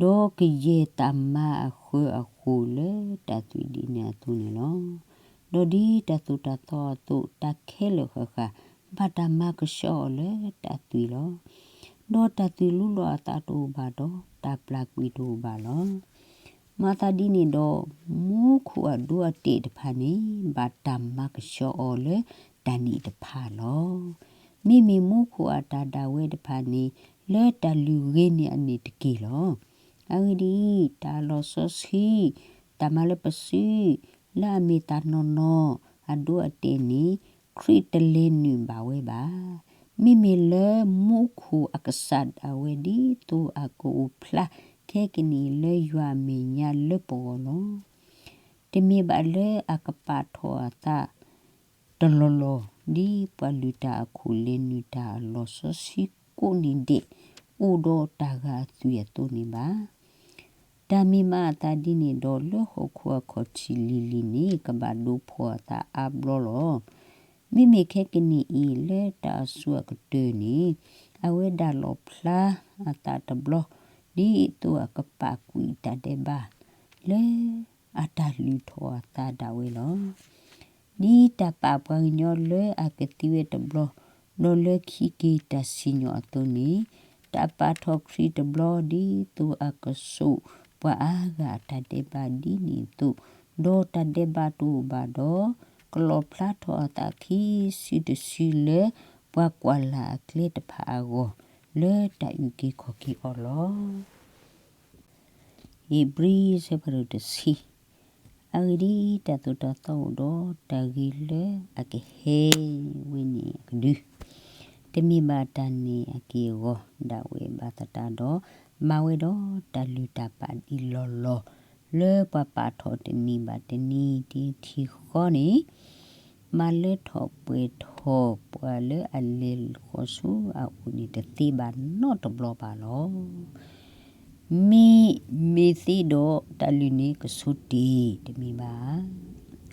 ဒီးကယဲၢ်တၢ်မၤအဃၢၤအဃိာ်လၢတၢ်သွံၣ်ဒ်န့ၣ်အသိးန့ၣ်လီၤ. ဒီးဒ်တၢ်သိၣ်တၢ်သီအသိး, တၢ်ခဲလၢာ်ဃၣ်ဃၣ် ဘၣ်တၢ်မၤကဆှီအီၤလၢတၢ်သွံၣ်လီၤ. ဒီးတၢ်သွံၣ်လူလီၤအသးတအိၣ်ဘၣ်ဒီး, တၢ်ပျၢ်ကွံာ်တအိၣ်ဘၣ်လီၤ. မၤသးဒ်န့ၣ်ဒီး မူခိၣ်အဒိအတဲာ်တဖၣ်န့ၣ် ဘၣ်တၢ်မၤကဆှီအီၤလၢတၢ်န့ၣ်တဖၣ်လီၤ. မ့မ့ၢ်မူခိၣ်အတၢ်ဒၣ်ဝဲတဖၣ်န့ၣ် လၢတၢ်လုၢ်ဂ့ၤန့ၢ်အန့ၣ်တက့ၢ်လီၤ. အဂ့ၢ်ဒ်အံၤ, တၢ်လီၤစီဆှံ, တၢ်မၤလၢပစု, လၢအမ့ၢ်တၢ်နီၢ်နီၢ်အဒိအတဲာ်န့ၣ် ခရံာ်တလဲၤနုာ်ဘၣ်ဝဲဘၣ်. မ့မ့ၢ်လၢမူခိၣ်အကစၢ်ဒၣ်ဝဲ ဒ်သိးအကအိၣ်ဖျါခဲကနံၣ်အံၤလၢယွၤအမဲာ်ညါလၢပဂီၢ်လီၤ. တမ့ၢ်ဘၣ်လၢအကပာ်ထီၣ်အသးတလီၢ်လီၢ် ဒ်ပှၤလုၢ်တၢ်အခိၣ်လဲၤနုာ်တၢ်အလီၢ်စီဆှံကိးနံၤဒဲး အိၣ်ဒီးတၢ်ဂာ်အသွံၣ်အသိးန့ၣ်ဘၣ်. တၢ်မ့ၢ်မၤအသးဒ်န့ၣ်ဒီး လၢဟီၣ်ခိၣ်အခီၣ်ထံးလံၤလံၤန့ၣ် ကဘၣ်ဒိဖှီၣ်အသးအါဘျီလီၤ. မ့မ့ၢ်ခဲကနံၣ်အံၤ လၢတၢ်အစိအကတၢၢ်န့ၣ် အဝဲဒၣ်လီၣ်ဖျါအသးတဘျီ ဒ်သိးအကပာ်ကွံာ်တၢ်ဒဲးဘး လၢအတၢ်လုၢ်ထီၣ်အသးဒၣ်ဝဲလီၤ. ဒ်တၢ်ပာ်ပှၤကညီလၢအကသံဝဲတဘျီ ဒီးလၢခံက့ၤတၢ်စံၣ်ညီၣ်အသိးန့ၣ်, တၢ်ပာ်ထီၣ်ခရံာ်တဘျီ ဒ်သိးအကစိာ်ပှၤအါဂၤအတၢ်ဒဲးဘးဒ်န့ၣ်အသိး, ဒီးတၢ်ဒဲးဘးတအိၣ်ဘၣ်ဒီး, ကလီၣ်ဖျါထီၣ်အသးခံစုတစုလၢ ပှၤကွၢ်လၢ်အကျဲတဖၣ်အဂီၢ်, လၢတၢ်အုၣ်က့ၤခီၣ်က့ၤအီၤလီၤ. ဧ့ၤဘြံၤ ဆၢဖးဒိၣ်တဆံ. အဂ့ၢ်ဒ်အံၤ, တၢ်သိၣ်တၢ်သီအိၣ်ဒီးတၢ်ဂ့ၤလၢအကဟဲဝဲန့ၣ်အကဒု, တမ့ၢ်ဘၣ်တၢ်န့ၣ်အက့ၢ်အဂီၤဒၣ်ဝဲဘၣ်သတးဒီး, မၤဝဲဒီးတၢ်လုၢ်တၢ်ပာ်ဒ်လီၢ်လီၢ်, လၢပှၤပာ်ထီၣ်တနံၤဘၣ်တနံၤ တထံၣ်ဃီန့ၣ် မၤလၢထီၣ်ပှဲၤထီၣ်ပှၤလၢအလဲၤဃီၤဆူအအိၣ်န့ၣ် တသ့ဘၣ်နီတဘျီဘၣ်လီၤ. မ့မ့ၢ်သ့ဒီးတၢ်လုၢ်န့ၣ်ကဆိတ့ၢ်, တမ့ၢ်ဘၣ်ဧါ.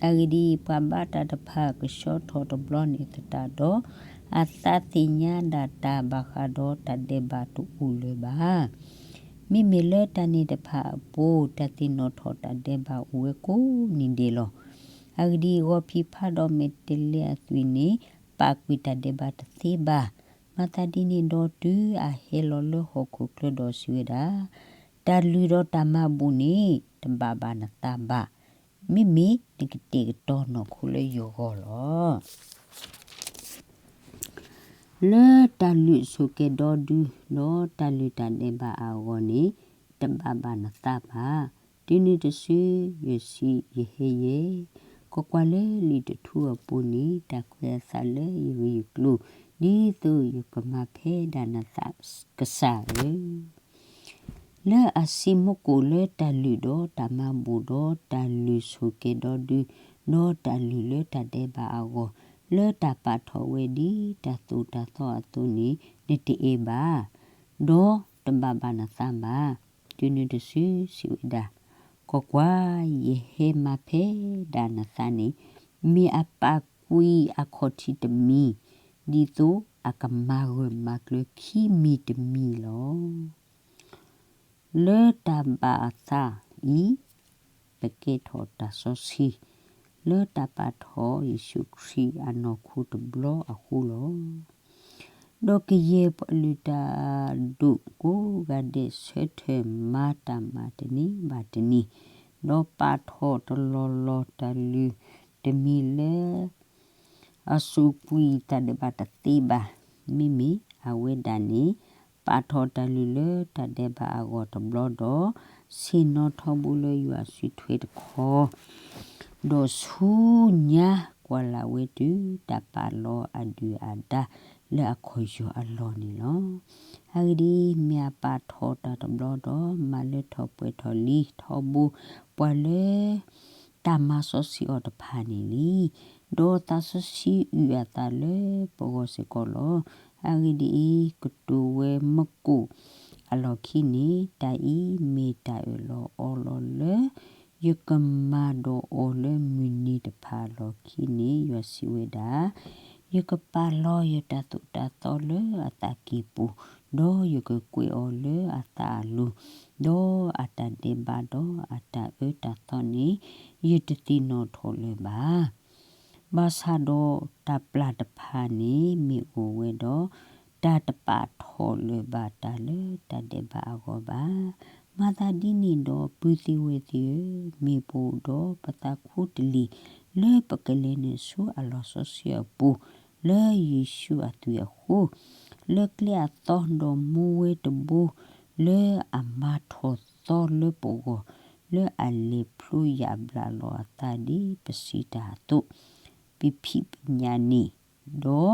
အဂ့ၢ်ဒ်အံၤ, ပှၤဘါတၢ်တဖၣ်ကဆှီထီၣ်တဘျီန့ၣ်သတးဒီး, အသးသ့ၣ်ညါဒၣ်တၢ်ဘၣ်ဃးဒီးတၢ်ဒဲးဘးတအိၣ်လၢၤဘၣ်. မ့မ့ၢ်လၢတၢ်န့ၣ်တဖၣ်အပူၤ, တၢ်သ့ၣ်နီၣ်ထီၣ်တၢ်ဒဲးဘးအိၣ်ဝဲကိးနံၤဒဲးလီၤ. အဂ့ၢ်ဒ်အံၤ, ဂီၤဖံးဖးဒီးမဲာ်တဲးလဲးအသွံၣ်န့ၣ် ပာ်ကွံာ်တၢ်ဒဲးဘးတသ့ဘၣ်. မၤသးဒ်န့ၣ်ဒီးတုၤအဟဲလီၤလၢဟီၣ်ခိၣ်ချၢဒီးစံးဝဲဒၣ်, တၢ်လုၢ်ဒီးတၢ်မၤဘူၣ်န့ၣ် တဘၣ်ဘၣ်နသးဘၣ်. မ့မ့ၢ်နကတဲာ်ကတီၤနီၢ်ခိလၢယဂီၢ်လီၤ. လၢတၢ်လုၢ်ဆိၣ်ကဲၤဒီဒု ဒီးတၢ်လုၢ်တၢ်ဒဲးဘးအဂီၢ်န့ၣ် တဘၣ်ဘၣ်နသးဘၣ်. တုၤနုၤတစု ယစံးယဟဲယဲ, ကွၢ်ကွၢ်လၢလံာ်တထူအပူၤန့ၣ် တၢ်ခွဲးအသးလၢယဂ့ၢ်ယကျိၤ ဒ်သိးယကမၤဖဲဒၣ်နသးကစၢ်ဧၢ လၢအဆံးမူခိၣ်လၢတၢ်လုၢ်ဒီးတၢ်မၤဘူၣ်ဒီးတၢ်လုၢ်ဆိၣ်ကဲၤဒီဒု ဒီးတၢ်လုၢ်လၢတၢ်ဒဲးဘးအဂီၢ် လၢတၢ်ပာ်ထီၣ်ဝဲဒ်တၢ်သိၣ်တၢ်သီအသိးန့ၣ် နတအဲၣ်ဘၣ်, ဒီးတဘၣ်ဘၣ်နသးဘၣ်. တုၤနုၤတစုစံးဝဲဒၣ်, ကွၢ်ကွၢ်, ယဟဲမၤဖဲဒၣ်နသးန့ၣ် မ့ၢ်အပာ်ကွံာ်အခီၣ်ထံးတမံၤ, ဒ်သိးအကမၤဂၢၢ်မၤကျၢၤခံမံၤတမံၤလီၤ. လၢတၢ်ဘၣ်အသးအံၤ ပကဲထီၣ်တၢ်စီဆှံ လၢတၢ်ပာ်ထီၣ်ယ့ၣ်ၡူးခရံာ်အနီၢ်ခိတဘျီအဃိလီၤ. ဒီးကယဲၢ်ပှၤလုၢ်တၢ်အဒိၣ်ကိးဂၤဒဲး ဆၢထၢၣ်မၤတၢ်မၤတနံၤဘၣ်တနံၤ, ဒီးပာ်ထီၣ်တလီၢ်လီၢ်တၢ်လုၢ်တမံၤလၢ အစိာ်ကွံာ်တၢ်ဒဲးဘးတသ့ဘၣ်. မ့မ့ၢ်အဝဲဒၣ်န့ၣ် ပာ်ထီၣ်တၢ်လုၢ်လၢတၢ်ဒဲးဘးအဂီၢ်တဘျီဒီး, ဆ့ၣ်နီၤထီဘိလၢယွၤအစုထွဲတခီ, ဒီးဆူညါကွၢ်လၢ်ဝဲတုၤတၢ်ပာ်လီၤအဒုၣ်အဒါလၢအခီၣ်ယီၢ်အလီၢ်န့ၣ်လီၤ. အဂ့ၢ်ဒ်အံၤ, မ့ၢ်အပာ်ထီၣ်တၢ်တဘျီဒီး မၤလၢထီၣ်ပှဲၤထီၣ်လံထီဘိ ပှၤလၢ တၢ်မၤစီဆှံအီၤတဖၣ်န့ၣ်လံ. ဒီးသးစီဆှံအုၣ်အသးလၢပဂီၢ်စ့ၢ်ကီးလီၤ. အဂ့ၢ်ဒ်အံၤ, ကတိၤဝဲမၢကူးအလီၢ်ခံန့ၣ်, တၢ်အံၤမ့ၢ်တၢ်အၢၣ်လီၤအီလီၤလၢ ယကမၤဒီးအီၤလၢမုၢ်နံၤတဖၣ်အလီၢ်ခံန့ၣ်, ယွၤစံးဝဲဒၣ်, ယကပာ်လီၤယတၢ်သိၣ်တၢ်သီလၢအသးကံၢ်ပူၤ, ဒီးယကကွဲးအီၤလၢအသးအလိၤ, ဒီးအတၢ်ဒဲးဘးဒီးအတၢ်အၢတၢ်သီန့ၣ် ယတသ့ၣ်နီၣ်ထီၣ်လၢၤဘၣ်. ဘၣ်ဆၣ်ဒီးတၢ်ပျၢ်တဖၣ်န့ၣ်မ့ၢ်အိၣ်ဝဲဒီး, တၢ်တပာ်ထီၣ်လၢၤဘၣ်တၢ်လၢတၢ်ဒဲးဘးအဂီၢ်ဘၣ်. မၤသးဒ်န့ၣ်ဒီး ပုၢ်သ့ၣ်ဝဲၢ်သ့ၣ်ဧၢ, မ့ၢ်ပအိၣ်ဒီးပသးခူတလ့ၢ် လၢပကလဲၤနုာ်ဆူအလီၢ်စီဆှံအပူၤ လၢယ့ၣ်ၡူးအသွံၣ်အဃိ, လၢကျဲအသီဒီးမူဝဲတဘိ လၢအမၤထီၣ်သီလၢပဂီၢ်, လၢအလဲၤဖျိယၣ်ဘျးလီၤအသးဒ်ပစံးတၢ်အသိး, ပဖံးပညၣ်န့ၣ်ဒီး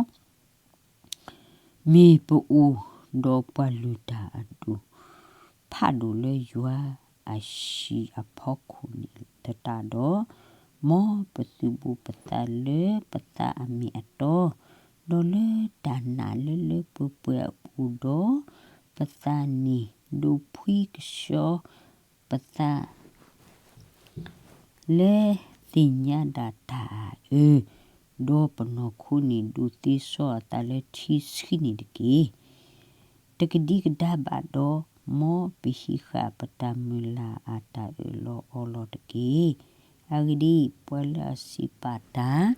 မ့ၢ်ပအိၣ်ဒီးပှၤလုၢ်တၢ်အဒိၣ် ဖးဒိၣ်လၢယွၤအဟံၣ်အဖီခိၣ်န့ၣ်သတးဒီး, မ်ပသုးဘူးပသးလၢပသးအမ့ၢ်အတီ, ဒီးလၢတၢ်နာ်လၢလၢပှဲၤပှဲၤအပူၤဒီး, ပသးန့ၣ်ဒိးဖှံကဆှီ ပသး လၢသ့ၣ်ညါဒၣ်တၢ်အအၢ, ဒီးပနီၢ်ခိန့ၣ်ဒိးသ့စီအသးလၢထံဆှံန့ၣ်တက့ၢ်. တကဒံကဒါဘၣ်ဒီး, မ်ပဟံးဃာ်ပတၢ်မုၢ်လၢ်အတၢ်အၢၣ်လီၤအီလီၤတက့ၢ်. အဂ့ၢ်ဒ်အံၤ, ပှၤလၢအစံးပာ်တၢ်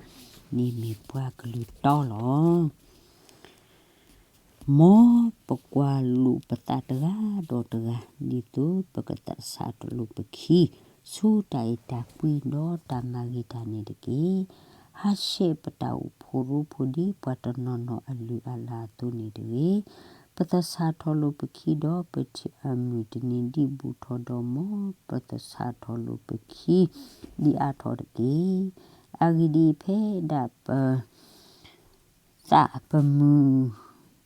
န့ၣ်မ့ၢ်ပှၤကလုၢ်တီလီၤ. မ်ပကွၢ်လိာ်ပသးတဂၤဒီးတဂၤ, ဒ်သိးပကသးစၢ်ထီၣ်လိာ်ပခံ ဆူတၢ်အဲၣ်တၢ်ကွံဒီးတၢ်မၤဂ့ၤတၢ်န့ၣ်တက့ၢ်. ဟးဆှဲးပတၢ်အိၣ်ဖှိၣ်ရိဖှိၣ်ဒ်ပှၤတနီၤနီၤအလုၢ်အလၢ်အသိးန့ၣ်တဂ့ၤ. ပသးစၢ်ထီၣ်လိာ်ပခံဒီးပထံၣ်အမုၢ်တနံၤဒ်ဘူးထီၣ်ဒီး, မ်ပသးစၢ်ထီၣ်လိာ်ပခံဒ်အါထီၣ်တက့ၢ်. အဂ့ၢ်ဒ်အံၤ, ဖဲဒၣ်ပ သးပမုာ်,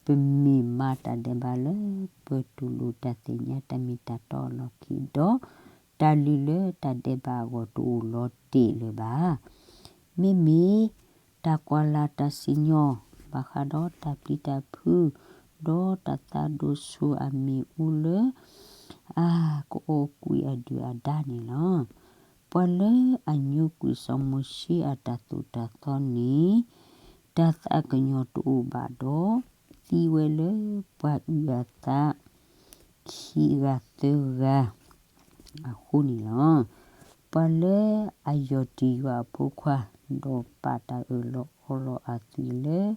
ပမ့ၢ်မၤတၢ်ဒဲးဘးလၢပတူၢ်လိာ်တၢ်သ့ၣ်ညါတၢ်မ့ၢ်တၢ်တီအလီၢ်ခံဒီး, တၢ်လုၢ်လၢတၢ်ဒဲးဘးအဂီၢ်တအိၣ်လီၤတ့ၢ်လၢၤဘၣ်. မ့မ့ၢ်တၢ်ကွၢ်လၢ်တၢ်စံၣ်ညီၣ် ဘၣ်ဃးဒီးတၢ်ပျံၤတၢ်ဖုး, ဒီးတၢ်သးဒိၣ်ဆူၣ်အမ့ၣ်အူလၢ အါကအီၣ်ကွံာ်အဒုၣ်အဒါန့ၣ်လီၤ. ပှၤလၢအညိကွံာ်စီၤမိၤၡ့အတၢ်သိၣ်တၢ်သီန့ၣ်, တၢ်သးကညီၤတအိၣ်ဘၣ်ဒီး, သံဝဲလၢပှၤအုၣ်အသး ခံဂၤသၢဂၤအဃိန့ၣ်လီၤ. ပှၤလၢအယီၢ်တံၢ်ယွၤအဖိခွါ, ဒီးပာ်တၢ်အၢၣ်လီၤအီလီၤအသွံၣ်လၢ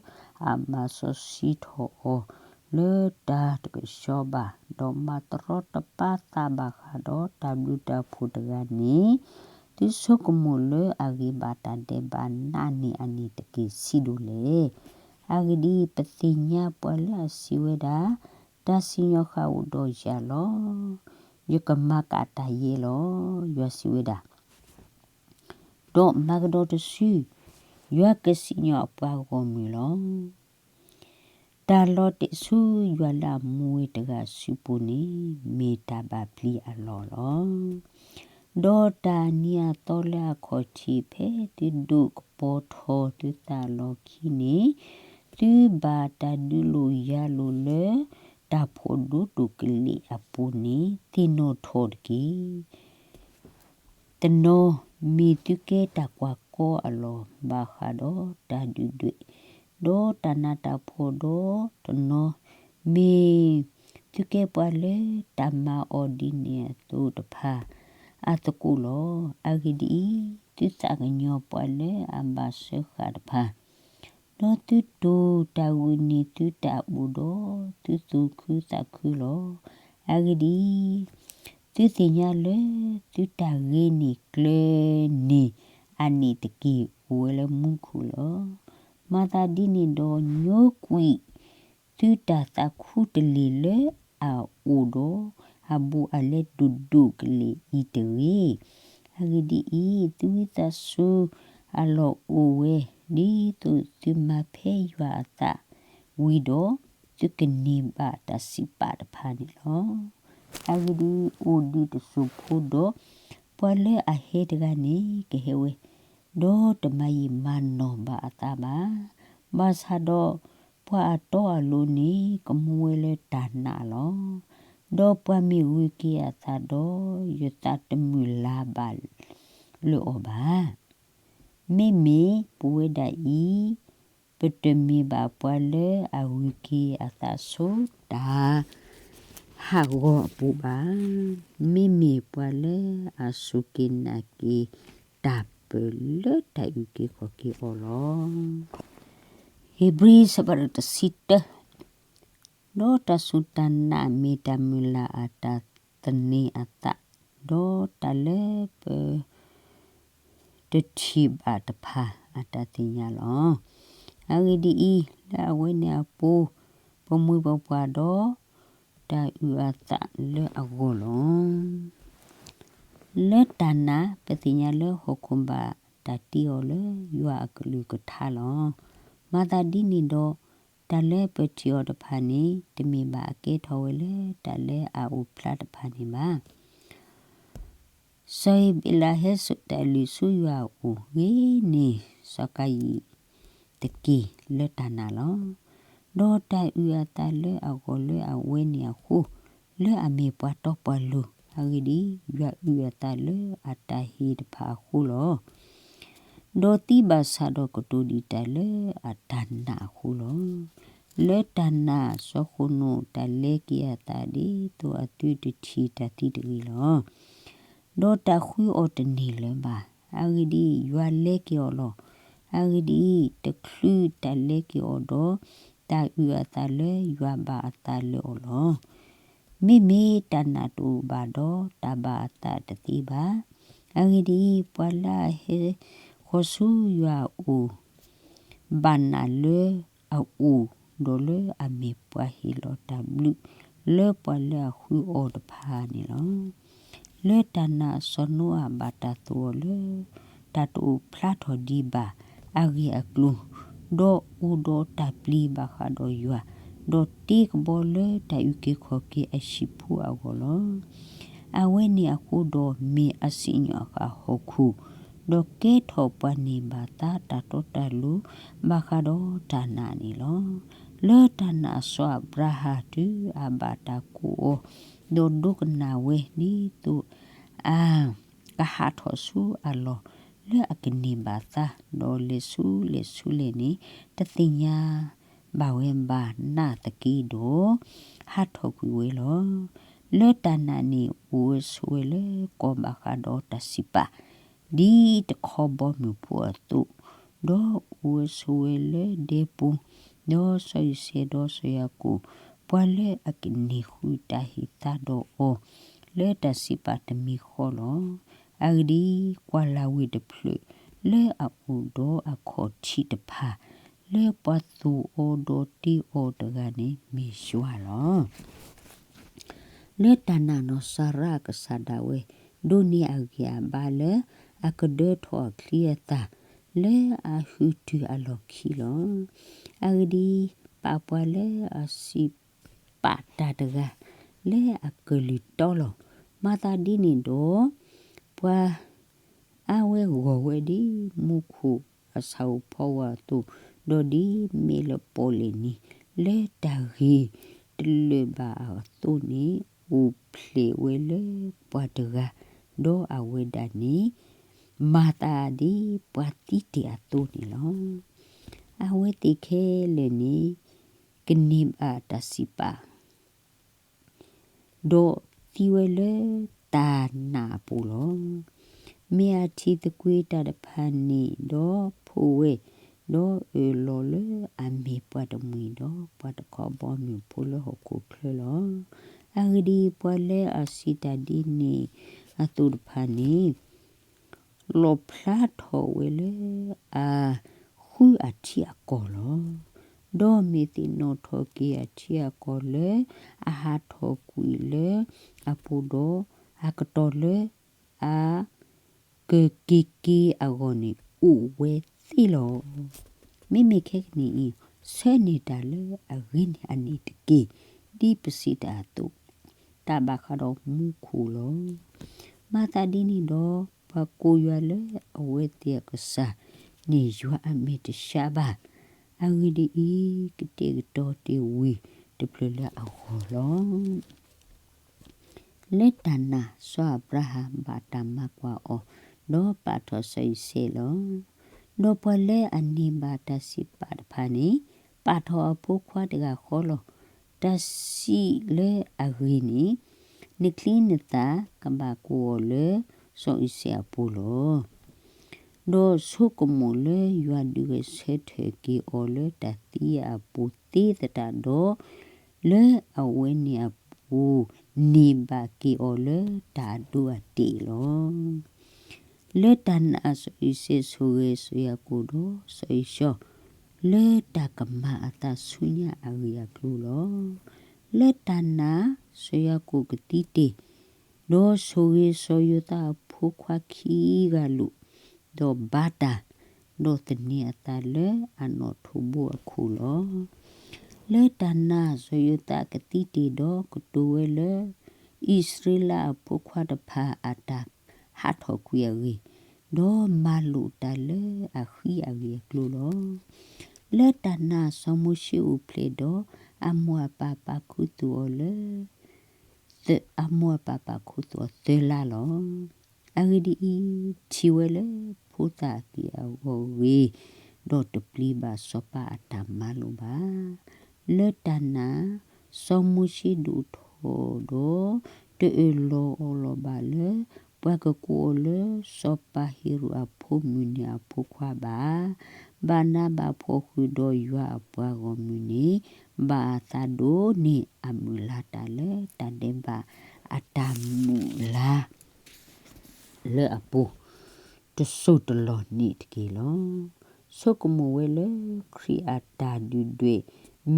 အမၤစီဆှံထီၣ်အီၤလၢတၢ်တကဆှီဘၣ်, ဒီးမၤတရီတပါသးဘၣ်ဃးဒီးတၢ်ဘျုးတၢ်ဖှိၣ်တဂၤန့ၣ်, သုဆိကမိၣ်လၢအဂ့ၤဘၣ်တၢ်ဒဲးဘးနးန့ၢ်အန့ၣ်တက့ၢ်ဆံးဒိၣ်လဲၣ်. အဂ့ၢ်ဒ်အံၤ, ပသ့ၣ်ညါပှၤလၢအစံးဝဲဒၣ်, တၢ်စံၣ်ညီၣ်ဃၣ်အိၣ်ဒီးယၤလီၤ. ယကမၤကၣ်တၢ်ယဲလီၤ, ယွၤစံးဝဲဒၣ်. ဒီးမၤကဒီးတစု, ယွၤကစံၣ်ညီၣ်အပှၤဂီၢ်မုၢ်လီၤ. တၢ်လီၤတဲာ်ဆူယွၤလၢအမူဝဲတဂၤအစုပူၤန့ၣ်, မ့ၢ်တၢ်ဘၣ်ပျံၤအလီၢ်လီၤ. ဒီးတၢ်အနံၤအသီလၢအခီၣ်ထံး ဖဲသုဒိးကပီၤထီၣ်သုသးအလီၢ်ခံန့ၣ်, သုဘၣ်တၢ်ဒုးလိာ်ယၤလိာ်လၢ တၢ်ဖှီၣ်ဒိၣ်တုာ်ကလ့ၢ်အပူၤန့ၣ် သ့ၣ်နီၣ်ထီၣ်တက့ၢ်. တနီၤမ့ၢ်သုကဲတၢ်ကွၢ်ကီအလီၢ် ဘၣ်ဃးဒီးတၢ်ဒုၣ်ဒွဲၣ်, ဒီးတၢ်နးတၢ်ဖှီၣ်ဒီးတနီၤ, မ့ၢ်သုကဲပှၤလၢတၢ်မၤအီၤဒ်န့ၣ်အသိးတဖၣ်အသကိးလီၤ. အဂ့ၢ်ဒ်အံၤ, သုသးကညီၤပှၤလၢအဘၣ်စၢဃာ်တဖၣ်, ဒီးသုတူၢ်တၢ်ဂုာ်န့ၢ်သုတၢ်အိၣ်ဒီးသုသူၣ်ခုသးခုလီၤ. အဂ့ၢ်ဒ်အံၤ, သုသ့ၣ်ညါလၢသုတၢ်ဂ့ၤန့ၢ်ကျၢၤန့ၢ်အန့ၣ်တက့ၢ် အိၣ်ဝဲလၢမူခိၣ်လီၤ. မၤသးဒ်န့ၣ်ဒီး ညိကွံာ်သုတၢ်သးခူတလ့ၢ်လၢအအိၣ်ဒီးအဘူးအလဲဒိၣ်ဒိၣ်ကလဲာ်အံၤတဂ့ၤ. အဂ့ၢ်ဒ်အံၤ, သုဝံသးစူၤအလီၢ်အိၣ်ဝဲ, ဒ်သိးသုမၤဖဲယွၤအသးဝံၤဒီး, သုကန့ၢ်ဘၣ်တၢ်စံးပာ်တဖၣ်န့ၣ်လီၤ. အဂ့ၢ်ဒ်အံၤ, အိၣ်ဒံးတစိၢ်ဖိဒီး ပှၤလၢအဟဲတဂၤန့ၣ်ကဟဲဝဲ, ဒီးတမၤယံာ်မၤနီၢ်ဘၣ်အသးဘၣ်. ဘၣ်ဆၣ်ဒီးပှၤအတီအလိၤန့ၣ် ကမူဝဲလၢတၢ်နာ်လီၤ. ဒီးပှၤမ့ၢ်ဂုၤက့ၤအသးဒီး, ယသးတမုၢ်လၢ်ဘၣ်လၢအီၤဘၣ်. မ့မ့ၢ်ပဝဲဒၣ်အံၤ, ပတမ့ၢ်ဘၣ်ပှၤလၢအဂုၤက့ၤအသးဆူတၢ်ဟးဂီၤအပူၤဘၣ်. မ့မ့ၢ်ပှၤလၢအစူၢ်က့ၤနာ်က့ၤတၢ်ပၢၢ်လၢတၢ်အုၣ်က့ၤခီၣ်က့ၤအီၤလီၤ. ဧ့ၤဘြံၤ အဆၢဒိၣ်တဆံတၢ, ဒီးတၢ်စူၢ်တၢ်နာ်မ့ၢ်တၢ်မုၢ်လၢ်အတၢ်သန့ၤအသး, ဒီးတၢ်လၢပ တထံၣ်ဘၣ်တဖၣ်အတၢ်သ့ၣ်ညါလီၤ. အဂ့ၢ်ဒ်အံၤ, လၢအဝဲန့ၣ်အပူၤ, ပမိၢ်ပပၢ်ဒီး တၢ်အုၣ်အသးလၢအဂီၢ်လီၤ. လၢတၢ်နာ် ပသ့ၣ်ညါလၢဟီၣ်ခိၣ်ဘၣ်တၢ်တ့အီၤလၢယွၤအကလုၢ်ကထါလီၤ. မၤသးဒ်န့ၣ်ဒီး, တၢ်လၢပထံၣ်အီၤတဖၣ်န့ၣ် တမ့ၢ်ဘၣ်အကဲထီၣ်ဝဲလၢတၢ်လၢအအိၣ်ဖျါတဖၣ်န့ၣ်ဘၣ်. စီၤဧ့းဘ့းလးဟဲစိာ်တၢ်လုၢ်ဆူယွၤအအိၣ်ဂ့ၤန့ၢ် စီၤကၤယံၣ်တက့ၢ် လၢတၢ်နာ်လီၤ. ဒီးတၢ်အုၣ်အသးလၢအဂီၢ်လၢအဝဲန့ၣ်အဃိ, လၢအမ့ၢ်ပှၤတီပှၤလိၤ, အဂ့ၢ်ဒ်အံၤ, ယွၤအုၣ်အသးလၢအတၢ်ဟ့ၣ်တဖၣ်အဃိလီၤ. ဒီးသံဘၣ်ဆၣ်ဒီးကတိၤဒံးတၢ်လၢအတၢ်နာ်အဃိလီၤ. လၢတၢ်နာ်စီၤဃနိာ်တၢ်လဲက့ၤအသးဒ်သိးအသုတထံၣ်တၢ်သံတဂ့ၤလီၤ. ဒီးတၢ်ဃုအီၤတန့ၢ်လၢၤဘၣ်. အဂ့ၢ်ဒ်အံၤ, ယွၤလဲက့ၤအီၤလီၤ. အဂ့ၢ်ဒ်အံၤ, တချုးတၢ်လဲက့ၤအီၤဒီး, တၢ်အုၣ်အသးလၢယွၤဘၣ်အသးလၢာ်အီၤလီၤ. မ့မ့ၢ်တၢ်နာ်တအိၣ်ဘၣ်ဒီး တၢ်ဘၣ်အသးတသ့ဘၣ်. အဂ့ၢ်ဒ်အံၤ, ပှၤလၢအဟဲဃီၤဆူယွၤအအိၣ် ဘၣ်နာ်လၢအအိၣ်, ဒီးလၢအမ့ၢ်ပှၤဟ့ၣ်လီၤတၢ်ဘျုး လၢပှၤလၢအဃုအီၤတဖၣ်န့ၣ်လီၤ. လၢတၢ်နာ်စီၤနိအၤဘၣ်တၢ်သိၣ်အီၤလၢ တၢ်တအိၣ်ဖျါထီၣ်ဒံးဘၣ်အဂ့ၢ်အကျိၤ, ဒီးအိၣ်ဒီးတၢ်ပျံၤဘၣ်ဃးဒီးယွၤ, ဒီးတ့ကဘီလၢတၢ်အုၣ်က့ၤခီၣ်က့ၤအဟံၣ်ဖိအဂီၢ်လီၤ. အဝဲန့ၣ်အဃိဒီးမ့ၢ်အစံၣ်ညီၣ်ဃာ်ဟီၣ်ခိၣ်, ဒီးကဲထီၣ်ပှၤန့ၢ်ဘၣ်သါတၢ်တီတၢ်လိၤ ဘၣ်ဃးဒီးတၢ်နာ်န့ၣ်လီၤ. လၢတၢ်နာ်စီၤအၤဘြၤဟၣ်တုၤအဘၣ်တၢ်ကိးအီၤ, ဒီးဒိကနၣ်ဝဲဒ်သိးအ ကဟးထီၣ်ဆူအလီၢ်လၢအကန့ၢ်ဘၣ်သါ, ဒီးလဲၤဆူလဲၣ်ဆူလဲၣ်န့ၣ် တသ့ၣ်ညါဘၣ်ဝဲဘၣ်နာ်သက့ဒီး, ဟးထီၣ်ကွံာ်ဝဲလီၤ. လၢတၢ်နာ်န့ၣ် အိၣ်ဝဲဆိးဝဲလၢကီၢ်ဘၣ်ဃးဒီးတၢ်စံးပာ် ဒ်တခီဘီမုၢ်ဖိအသိး, ဒီးအိၣ်ဝဲဆိးဝဲလၢဒဲပူၤ, ဒီးစီၤယိၤၡဲဒီးစီၤယၤကိာ်, ပှၤလၢအကန့ၢ်ဃုာ်တၢ်ဟ့ၣ်သါဒီးအီၤ လၢတၢ်စံးပာ်တမံၤဃီလီၤ. အဂ့ၢ်ဒ်အံၤ, ကွၢ်လၢ်ဝ့ၢ်တဖျၢၣ် လၢအအိၣ်ဒီးအခီၣ်ထံးတဖၣ်, လၢပှၤသိၣ်အီၤဒီးတ့အီၤတဂၤန့ၣ် မ့ၢ်ယွၤလီၤ. လၢတၢ်နာ်နီၢ်စၤရါအကစၢ်ဒၣ်ဝဲ ဒိးန့ၢ်အဂံၢ်အဘါလၢ အကဒၢထီၣ်အချံအသၣ် လၢအဟုၣ်တုၤအလီၢ်ခံလီၤ. အဂ့ၢ်ဒ်အံၤ, ပာ်ပှၤလၢအစံးပာ်တၢ်တဂၤ လၢအကလုၢ်တီလီၤ. မၤသးဒ်န့ၣ်ဒီး, ပှၤ အါဝဲဂီၢ်ဝဲဒ်မူခိၣ်အဆၣ်ဧိၤဖီဧိၤအသိး, ဒီးဒ်မဲးလၢပီၣ်လဲၣ်နံၤ လၢတၢ်ဂ့ၤတလၢာ်ဘၣ်အသိးန့ၣ်, အိၣ်ဖျဲၣ်ဝဲလၢပှၤတဂၤ, ဒီးအဝဲဒၣ်န့ၣ် မၤသးဒ်ပှၤသံတ့ၢ်အသိးန့ၣ်လီၤ. အဝဲသ့ၣ်ခဲလၢာ်န့ၣ် ကန့ၢ်ဘၣ်တၢ်စံးပာ် ဒီးသံဝဲလၢတၢ်နာ်အပူၤလီၤ. မ့ၢ်အထံၣ်သကွ့ၤတၢ်တဖၣ်န့ၣ်ဒီးဖှိၣ်ဝဲ, ဒီးအၢၣ်လီၤလၢအမ့ၢ်ပှၤတမှံၤဒီးပှၤတခီဘီမုၢ်ဖိလၢဟီၣ်ခိၣ်ချၢလီၤ. အဂ့ၢ်ဒ်အံၤပှၤလၢအစံးတၢ်ဒ်န့ၣ်အသိးတဖၣ်န့ၣ် လီၣ်ဖျါထီၣ်ဝဲလၢအဃုအထံအကီၢ်လီၤ. ဒီးမ့ၢ်သ့ၣ်နီၣ်ထီၣ်က့ၤအထံအကီၢ်လၢအဟးထီၣ်ကွံာ်လၢအပူၤဒီး အကတီၢ်လၢအကက့ၤက့ၤအဂီၢ်န့ၣ် အိၣ်ဝဲသ့လီၤ. မ့မ့ၢ်ခဲကနံၣ်အံၤ ဆၢန့ၢ်တၢ်လၢအဂ့ၤန့ၢ်အန့ၣ်တက့ၢ်. ဒ်ပစံးတၢ်အသိး, တၢ်ဘၣ်ဃးဒီးမူခိၣ်လီၤ. မၤသးဒ်န့ၣ်ဒီး ပှၤကိးယွၤလၢအဝဲသ့ၣ်အကစၢ်န့ၣ် ယွၤအမ့ၢ်တဆှးဘၣ်. အဂ့ၢ်ဒ်အံၤ, ကတဲာ်ကတီၤတ့ၢ်ဝံၤတဖျၢၣ်လၢအဂီၢ်လီၤ. လၢတၢ်နာ်စီၤအၤဘြၤဟၣ်ဘၣ်တၢ်မၤကွၢ်အီၤ, ဒီးပာ်ထီၣ်စီၤအံၤစဲးလီၤ. ဒီးပှၤလၢအန့ၢ်ဘၣ်တၢ်စံးပာ်တဖၣ်န့ၣ် ပာ်ထီၣ်အဖိခွါတဂၤဃီလီၤ. တၢ်စံးလၢအဂ့ၢ်န့ၣ်, နချံနသၣ်ကဘၣ်ကိးအီၤလၢစီၤအံၤစဲးအပူၤလီၤ. ဒီးဆိကမိၣ်လၢယွၤဒုးဂဲၤဆၢထၢၣ်က့ၤအီၤလၢတၢ်သံအပူၤသ့သတးဒီး, လၢအဝဲန့ၣ်အပူၤန့ၣ် ဘၣ်က့ၤအီၤလၢတၢ်အဒိအတဲာ်လီၤ. လၢတၢ်နာ်စီၤအံၤစဲးဆိၣ်ဂ့ၤစီၤယၤကိာ်ဒီးစီၤအံၤစီၤ, လၢတၢ်ကမၤအသးဆူညါအဂ့ၢ်အကျိၤလီၤ. လၢတၢ်နာ်စီၤယၤကိာ်ကသံတ့ၢ်, ဒီးဆိၣ်ဂ့ၤစီၤယိၤသးအဖိခွါခံဂၤလိာ်, ဒီးဘါတၢ်, ဒီးသန့ၤအသးလၢအနီၣ်ထိးဘိအခိၣ်လီၤ. လၢတၢ်နာ်စီၤယိၤသးကသံတ့ၢ်ဒီးကတိၤဝဲလၢ အံၣ်စရ့လးအဖိခွါတဖၣ်အတၢ်ဟးထီၣ်ကွံာ်အဂ့ၢ်, ဒီးမၤလိာ်တၢ်လၢအဃံအဂ့ၢ်အကျိၤလီၤ. လၢတၢ်နာ်စီၤမိၤၡ့အိၣ်ဖျဲၣ်ဒီး အမိၢ်အပၢ်ပာ်ခူသူၣ်အီၤလၢ အမိၢ်အပၢ်ပာ်ခူသူၣ်အီၤသၢလါလီၤ. အဂ့ၢ်ဒ်အံၤ, ထံၣ်ဝဲလၢဖိသၣ်အက့ၢ်အဂီၤဂ့ၤ, ဒီးတပျံၤဘၣ်စီၤပၤအတၢ်မၤလိာ်ဘၣ်. လၢတၢ်နာ်, စီၤမိၤၡ့ဒိၣ်ထီၣ်ဒီး တအၢၣ်လီၤအီလီၤဘၣ်လၢ ပှၤကကိးအီၤလၢစီၤပၤဟ့ၤရိာ်အဖိမုၣ်န့ၣ်အဖိခွါဘၣ်. ဘၣ်နါဘၣ်ဖှီၣ်ဃုာ်ဒီးယွၤအပှၤဂီၢ်မုၢ်န့ၣ် ဘၣ်အသးဒိၣ်န့ၢ်အမုၢ်လါတၢ်လၢတၢ်ဒဲးဘးအတၢ်မုၢ်လါ လၢအပူၤ တစိၢ်တလီၢ်န့ၣ်တက့ၢ်လီၤ. ဆိကမိၣ်ဝဲလၢခရံာ်အတၢ်ဒုၣ်ဒွဲၣ်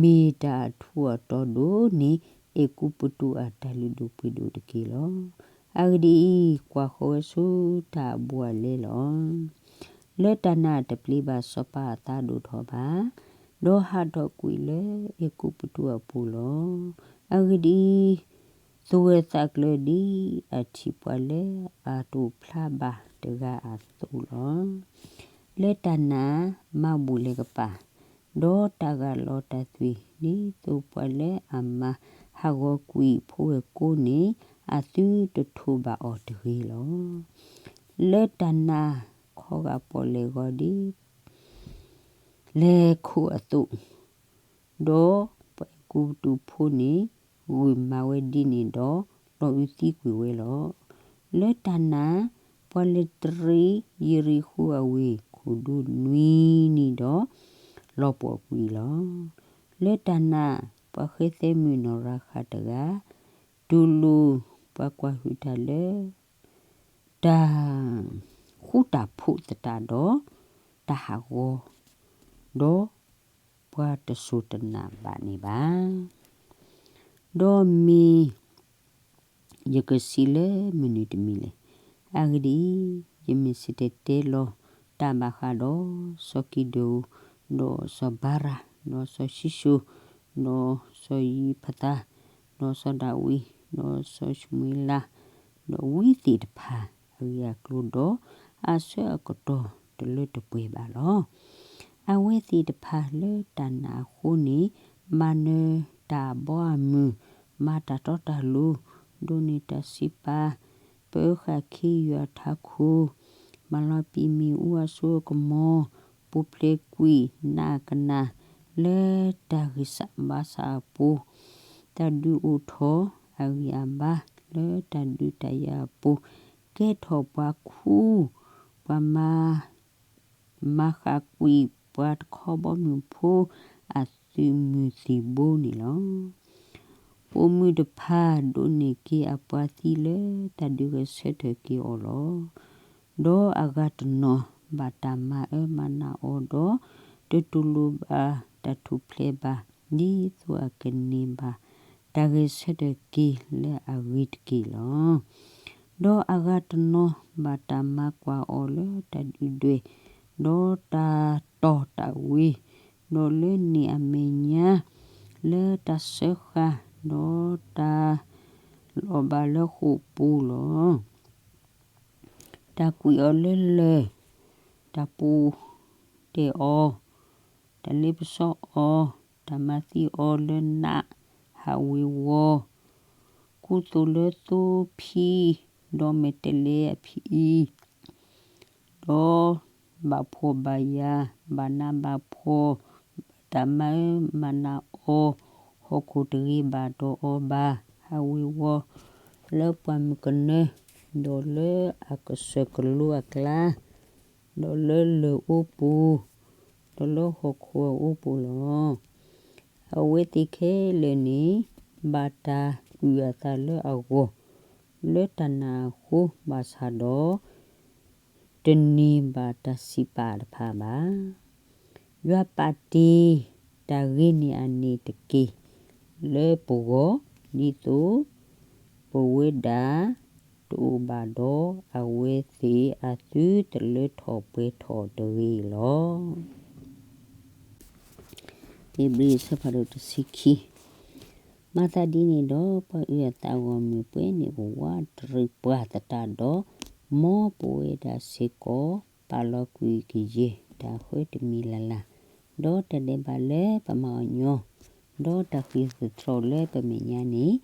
မ့ၢ်တၢ်အထူးအတီဒိၣ်န့ၢ် အဲၤကူပတူးအတၢ်လုၢ်ဒိၣ်ပှ့ၤဒိၣ်တက့ၢ်လီၤ. အဂ့ၢ်ဒ်အံၤ, ကွၢ်ဃီၤဝဲဆူတၢ်အဘူးအလဲလီၤ. လၢတၢ်နာ်တပျံၤဘၣ်စီၤပၤအသးဒိၣ်ထီၣ်ဘၣ်, ဒီးဟးထီၣ်ကွံာ်လၢအဲၤကူပတူးအပူၤလီၤ. အဂ့ၢ်ဒ်အံၤ, သူၣ်ဂၢၢ်သးကျၢၤဒ်အထံၣ်ပှၤလၢအတအိၣ်ဖျါဘၣ်တဂၤအသိးလီၤ. လၢတၢ်နာ်မၤဘူၣ်လဲၤကပၤ, ဒီးတၢ်ဂၢ်လီၤတၢ်သွံၣ် ဒ်သိးပှၤလၢအမၤဟးဂီၤကွံာ်ဖိဝဲၢ်ကိန့ၣ် အသုတထိးဘၣ်အီၤတဂ့ၤလီၤ. လၢတၢ်နာ်ခီဂာ်ပီၣ်လဲၣ်ဂီၤဒ် လဲၤခိၣ်အသိး, ဒီးပှၤအဲၤကူပတူးဖိန့ၣ် ဂုာ်မၤဝဲဒ်န့ၣ်ဒီး လီၤအုးသံကွံာ်ဝဲလီၤ. လၢတၢ်နာ်, ပှၤလဲၤတရံးယရံၣ်ဃိၤအဝ့ၢ်ခိၣ်ဒူနွံနံၤဒီး လီၤပှီၢ်ကွံာ်လီၤ. လၢတၢ်နာ်, ပှၤဃဲသဲမုၣ်နီၢ်ရၤဃးတဂၤ တူၢ်လိာ်ပှၤကွၢ်ဟုၣ်တၢ်လၢ တၢ်ဃူတၢ်ဖိးသတးဒီး တၢ်ဟးဂီၤ, ဒီးပှၤတစိၢ်တနာ်ဘၣ်န့ၣ်ဘၣ်. ဒီးမ့ၢ်ယကစံးလၢမနုၤတမံၤလဲၣ်. အဂ့ၢ်ဒ်အံၤ, ယမ့ၢ်စံၣ်တဲၤတဲလီၤတၢ်ဘၣ်ဃးဒီးစီၤကံဒဧိၣ်, ဒီးစီၤဘၤရး, ဒီးစီၤၡံၣ်ၡိၣ်, ဒီးစီၤယံးဖသး, ဒီးစီၤဒၤဝံး, ဒီးစီၤၡမူၤအ့လး, ဒီးဝံသ့ၣ်တဖၣ်အဂ့ၢ်အကျိၤဒီး အဆၢအကတီၢ်တလၢတပှဲၤဘၣ်လီၤ. အဝဲသ့ၣ်တဖၣ်လၢတၢ်နာ်အဃိန့ၣ် မၤနၢၤတၢ်အဘီအမုၢ်, မၤတၢ်တီတၢ်လိၤ, ဒိးန့ၢ်တၢ်စံးပာ်, ပၢဃာ်ခ့ယုၢ်အထးခိၣ်, မၤလီၤပံာ်မ့ၣ်အူအစိအကမီၤ, ပူၤဖျဲးကွံာ်နးကနၣ် လၢတၢ်ဂံၢ်စၢ်ဘါစၢ်အပူၤ, တၢ်ဒုးအိၣ်ထီၣ်အဂံၢ်အဘါလၢတၢ်ဒုးတၢ်ယၤအပူၤ, ကဲထီၣ်ပှၤခူ, ပှၤမၤ မၤဃၣ်ကွံာ်ပှၤတခီဘီမုၢ်ဖိအသုးမုၢ်သံၣ်ဘိန့ၣ်လီၤ. ပိာ်မုၣ်တဖၣ်ဒိးန့ၢ်က့ၤအပှၤသံလၢတၢ်ဒုးဂဲၤဆၢထၢၣ်က့ၤအီၤလီၤ. ဒီးအဂၤတနီၤဘၣ်တၢ်မၤအၢမၤနးအီၤဒီး တတူၢ်လိာ်ဘၣ်တၢ်ထူၣ်ဖျဲးဘၣ် ဒ်သိးအကန့ၢ်ဘၣ်တၢ်ဂဲၤဆၢထၢၣ်က့ၤလၢအဂ့ၤတက့ၢ်လီၤ. ဒီးအဂၤတနီၤဘၣ်တၢ်မၤကွၢ်အီၤလၢတၢ်ဒုၣ်ဒွဲၣ်, ဒီးတၢ်တီၢ်တၢ်ဝ့ၤ, ဒီးလၢန့ၣ်အမဲာ်ညါ, လၢတၢ်စၢဃာ်, ဒီးတၢ်လီၤဘၣ်လၢဃိာ်ပူၤလီၤ. တၢ်ကွံာ်အီၤလၢလၢၢ်, တၢ်ပူၤတဲာ်အီၤ, တၢ်လ့ပစီအီၤ, တၢ်မၤသံအီၤလၢနး, ဟးဝ့ၤဝီၤ, ကူသိးလၢသိဖံ, ဒီးမဲာ်တဲးလဲးအဖံအံၤ, ဒီးဘၣ်ဖှီၣ်ဘၣ်ယာ်, ဘၣ်နးဘၣ်ဖှီၣ်, ဘၣ်တၢ်မၤအၢမၤနးအီၤ, ဟီၣ်ခိၣ်တဂ့ၤဘၣ်ဒီးအီၤဘၣ်, ဟးဝ့ၤဝီၤလၢပှၢ်မုၢ်ကနၢ, ဒီးလၢအကစၢၢ်ကလိအကျါ, ဒီးလၢလၢၢ်အိပူၤ, ဒီးလၢဟီၣ်ခိၣ်အအိပူၤလီၤ. အဝဲသ့ၣ်ခဲလၢာ်န့ၣ် ဘၣ်တၢ်ကွံာ်အသးလၢအဂီၢ် လၢတၢ်နာ်အဃိဘၣ်ဆၣ်ဒီး တန့ၢ်ဘၣ်တၢ်စံးပာ်တဖၣ်ဘၣ်. ယွၤပာ်တ့ၢ်တၢ်ဂ့ၤန့ၢ်အန့ၣ်တက့ၢ် လၢပဂီၢ် ဒ်သိး ပဝဲဒၣ်တအိၣ်ဘၣ်ဒီး အဝဲသ့ၣ်အသုတလၢထီၣ်ပှဲၤထီၣ်တဂ့ၤလီၤ. ဧ့ၤဘြံၤအဆၢဖးဒိၣ်တဆံခံ မၤသးဒ်န့ၣ်ဒီး ပှၤအုၣ်အသးဂီၢ်မုၢ်ပှဲၤန့ၢ်ပဝးတရံးပှၤသတးဒီး, မ်ပဝဲဒၣ်စ့ၢ်ကီး ပာ်လီၤကွံာ်ကယဲၢ်တၢ်ဃၢတမံၤလၢ်လၢ်, ဒီးတၢ်ဒဲးဘးလၢပမၤအီၤညီ, ဒီးတၢ်ဃ့ၢ်သတြီၤလၢပမဲာ်ညါန့ၣ်,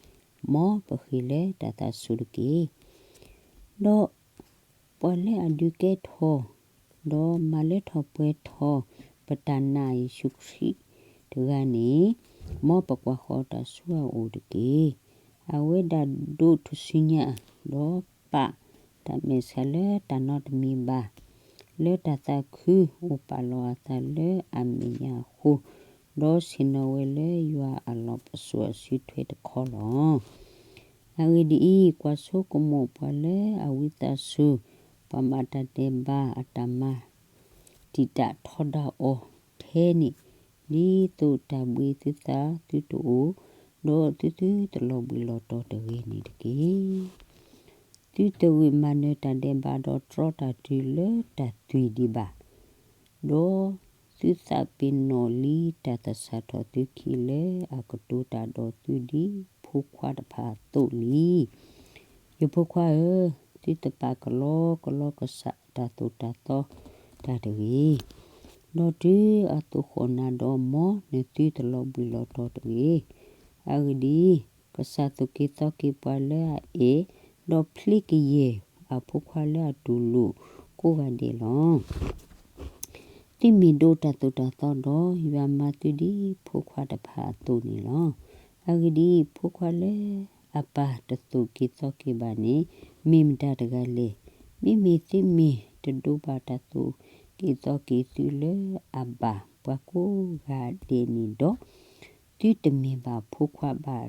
မ်ပဃ့ၢ်လၢတၢ်သးစူၤတက့ၢ်. ဒီး ပှၤလၢအဒုးကဲထီၣ်, ဒီးမၤလၢထီၣ်ပှဲၤထီၣ် ပတၢ်နာ်ယ့ၣ်ၡူးခရံာ်တဂၤန့ၣ်, မ်ပကွၢ်ဃီၤတၢ်ဆူအအိၣ်တက့ၢ်. အဝဲဒၣ်ဒိးထူၣ်စုညါ, ဒီးပာ်တၢ်မဲာ်ဆှးလၢတၢ်နီတမံၤဘၣ်, လၢတၢ်သးခုအိၣ်ပာ်လီၤအသးလၢအမဲာ်ညါအဃိ, ဒီးဆ့ၣ်နီၤဝဲလၢယွၤအလီၢ်ပစိာ်အစုထွဲတခီလီၤ. အဂ့ၢ်ဒ်အံၤ, ကွၢ်ဆိကမိၣ်ပှၤလၢအဝံသးစူၤ, ပှၤဘၣ်တၢ်ဒဲးဘးအတၢ်မၤ တံာ်တာ်ထီဒါအီၤထဲန့ၣ်, ဒ်သိးတၢ်ဘှံးသုသးသုတအိၣ်, ဒီးသုသုတလီၤဘှံးလီၤတီၤတဂ့ၤန့ၣ်တက့ၢ်. သုတဂံၢ်မၤနၢၤတၢ်ဒဲးဘးဒီးတြီတၢ်တုၤလၢတၢ်သွံၣ်ဒံးဘၣ်. ဒီးသုသးပ့ၤနီၣ်လံတၢ်သဆၣ်ထီၣ်သုခံလၢအကတိၤတၢ်ဒီးသုဒ်ဖိခွါတဖၣ်အသိးလံ. ယဖိခွါဧၢ, သုတပာ်ကလီကလီကစၢ်တၢ်သိၣ်တၢ်သီတၢ်တဂ့ၤ, ဒီးတုၤအသိးဃီၤနၤဒီး မ်နသုတလီၤဘှံးလီၤတီၤတဂ့ၤ. အဂ့ၢ်ဒ်အံၤ, ကစၢ်သိၣ်က့ၤသီက့ၤပှၤလၢအအဲၣ်, ဒီးဖျ့ကယဲၢ်အဖိခွါလၢအတူၢ်လိာ်ကိးဂၤဒဲးလီၤ. သုမ့ၢ်ဒိးတၢ်သိၣ်တၢ်သီဒီး, ယွၤမၤသုဒ်ဖိခွါတဖၣ်အသိးန့ၣ်လီၤ. အဂ့ၢ်ဒ်အံၤ, ဖိခွါလၢအပၢ်တသိၣ်က့ၤသီက့ၤဘၣ်န့ၣ် မ့ၢ်မတၤတဂၤလဲၣ်. မ့မ့ၢ်သုမ့ၢ်တဒိးဘၣ်တၢ်သိၣ်က့ၤသီက့ၤသုလၢအဘၣ်ပှၤကိးဂၤဒဲးန့ၣ်ဒီး, သုတမ့ၢ်ဘၣ်ဖိခွါဘၣ်,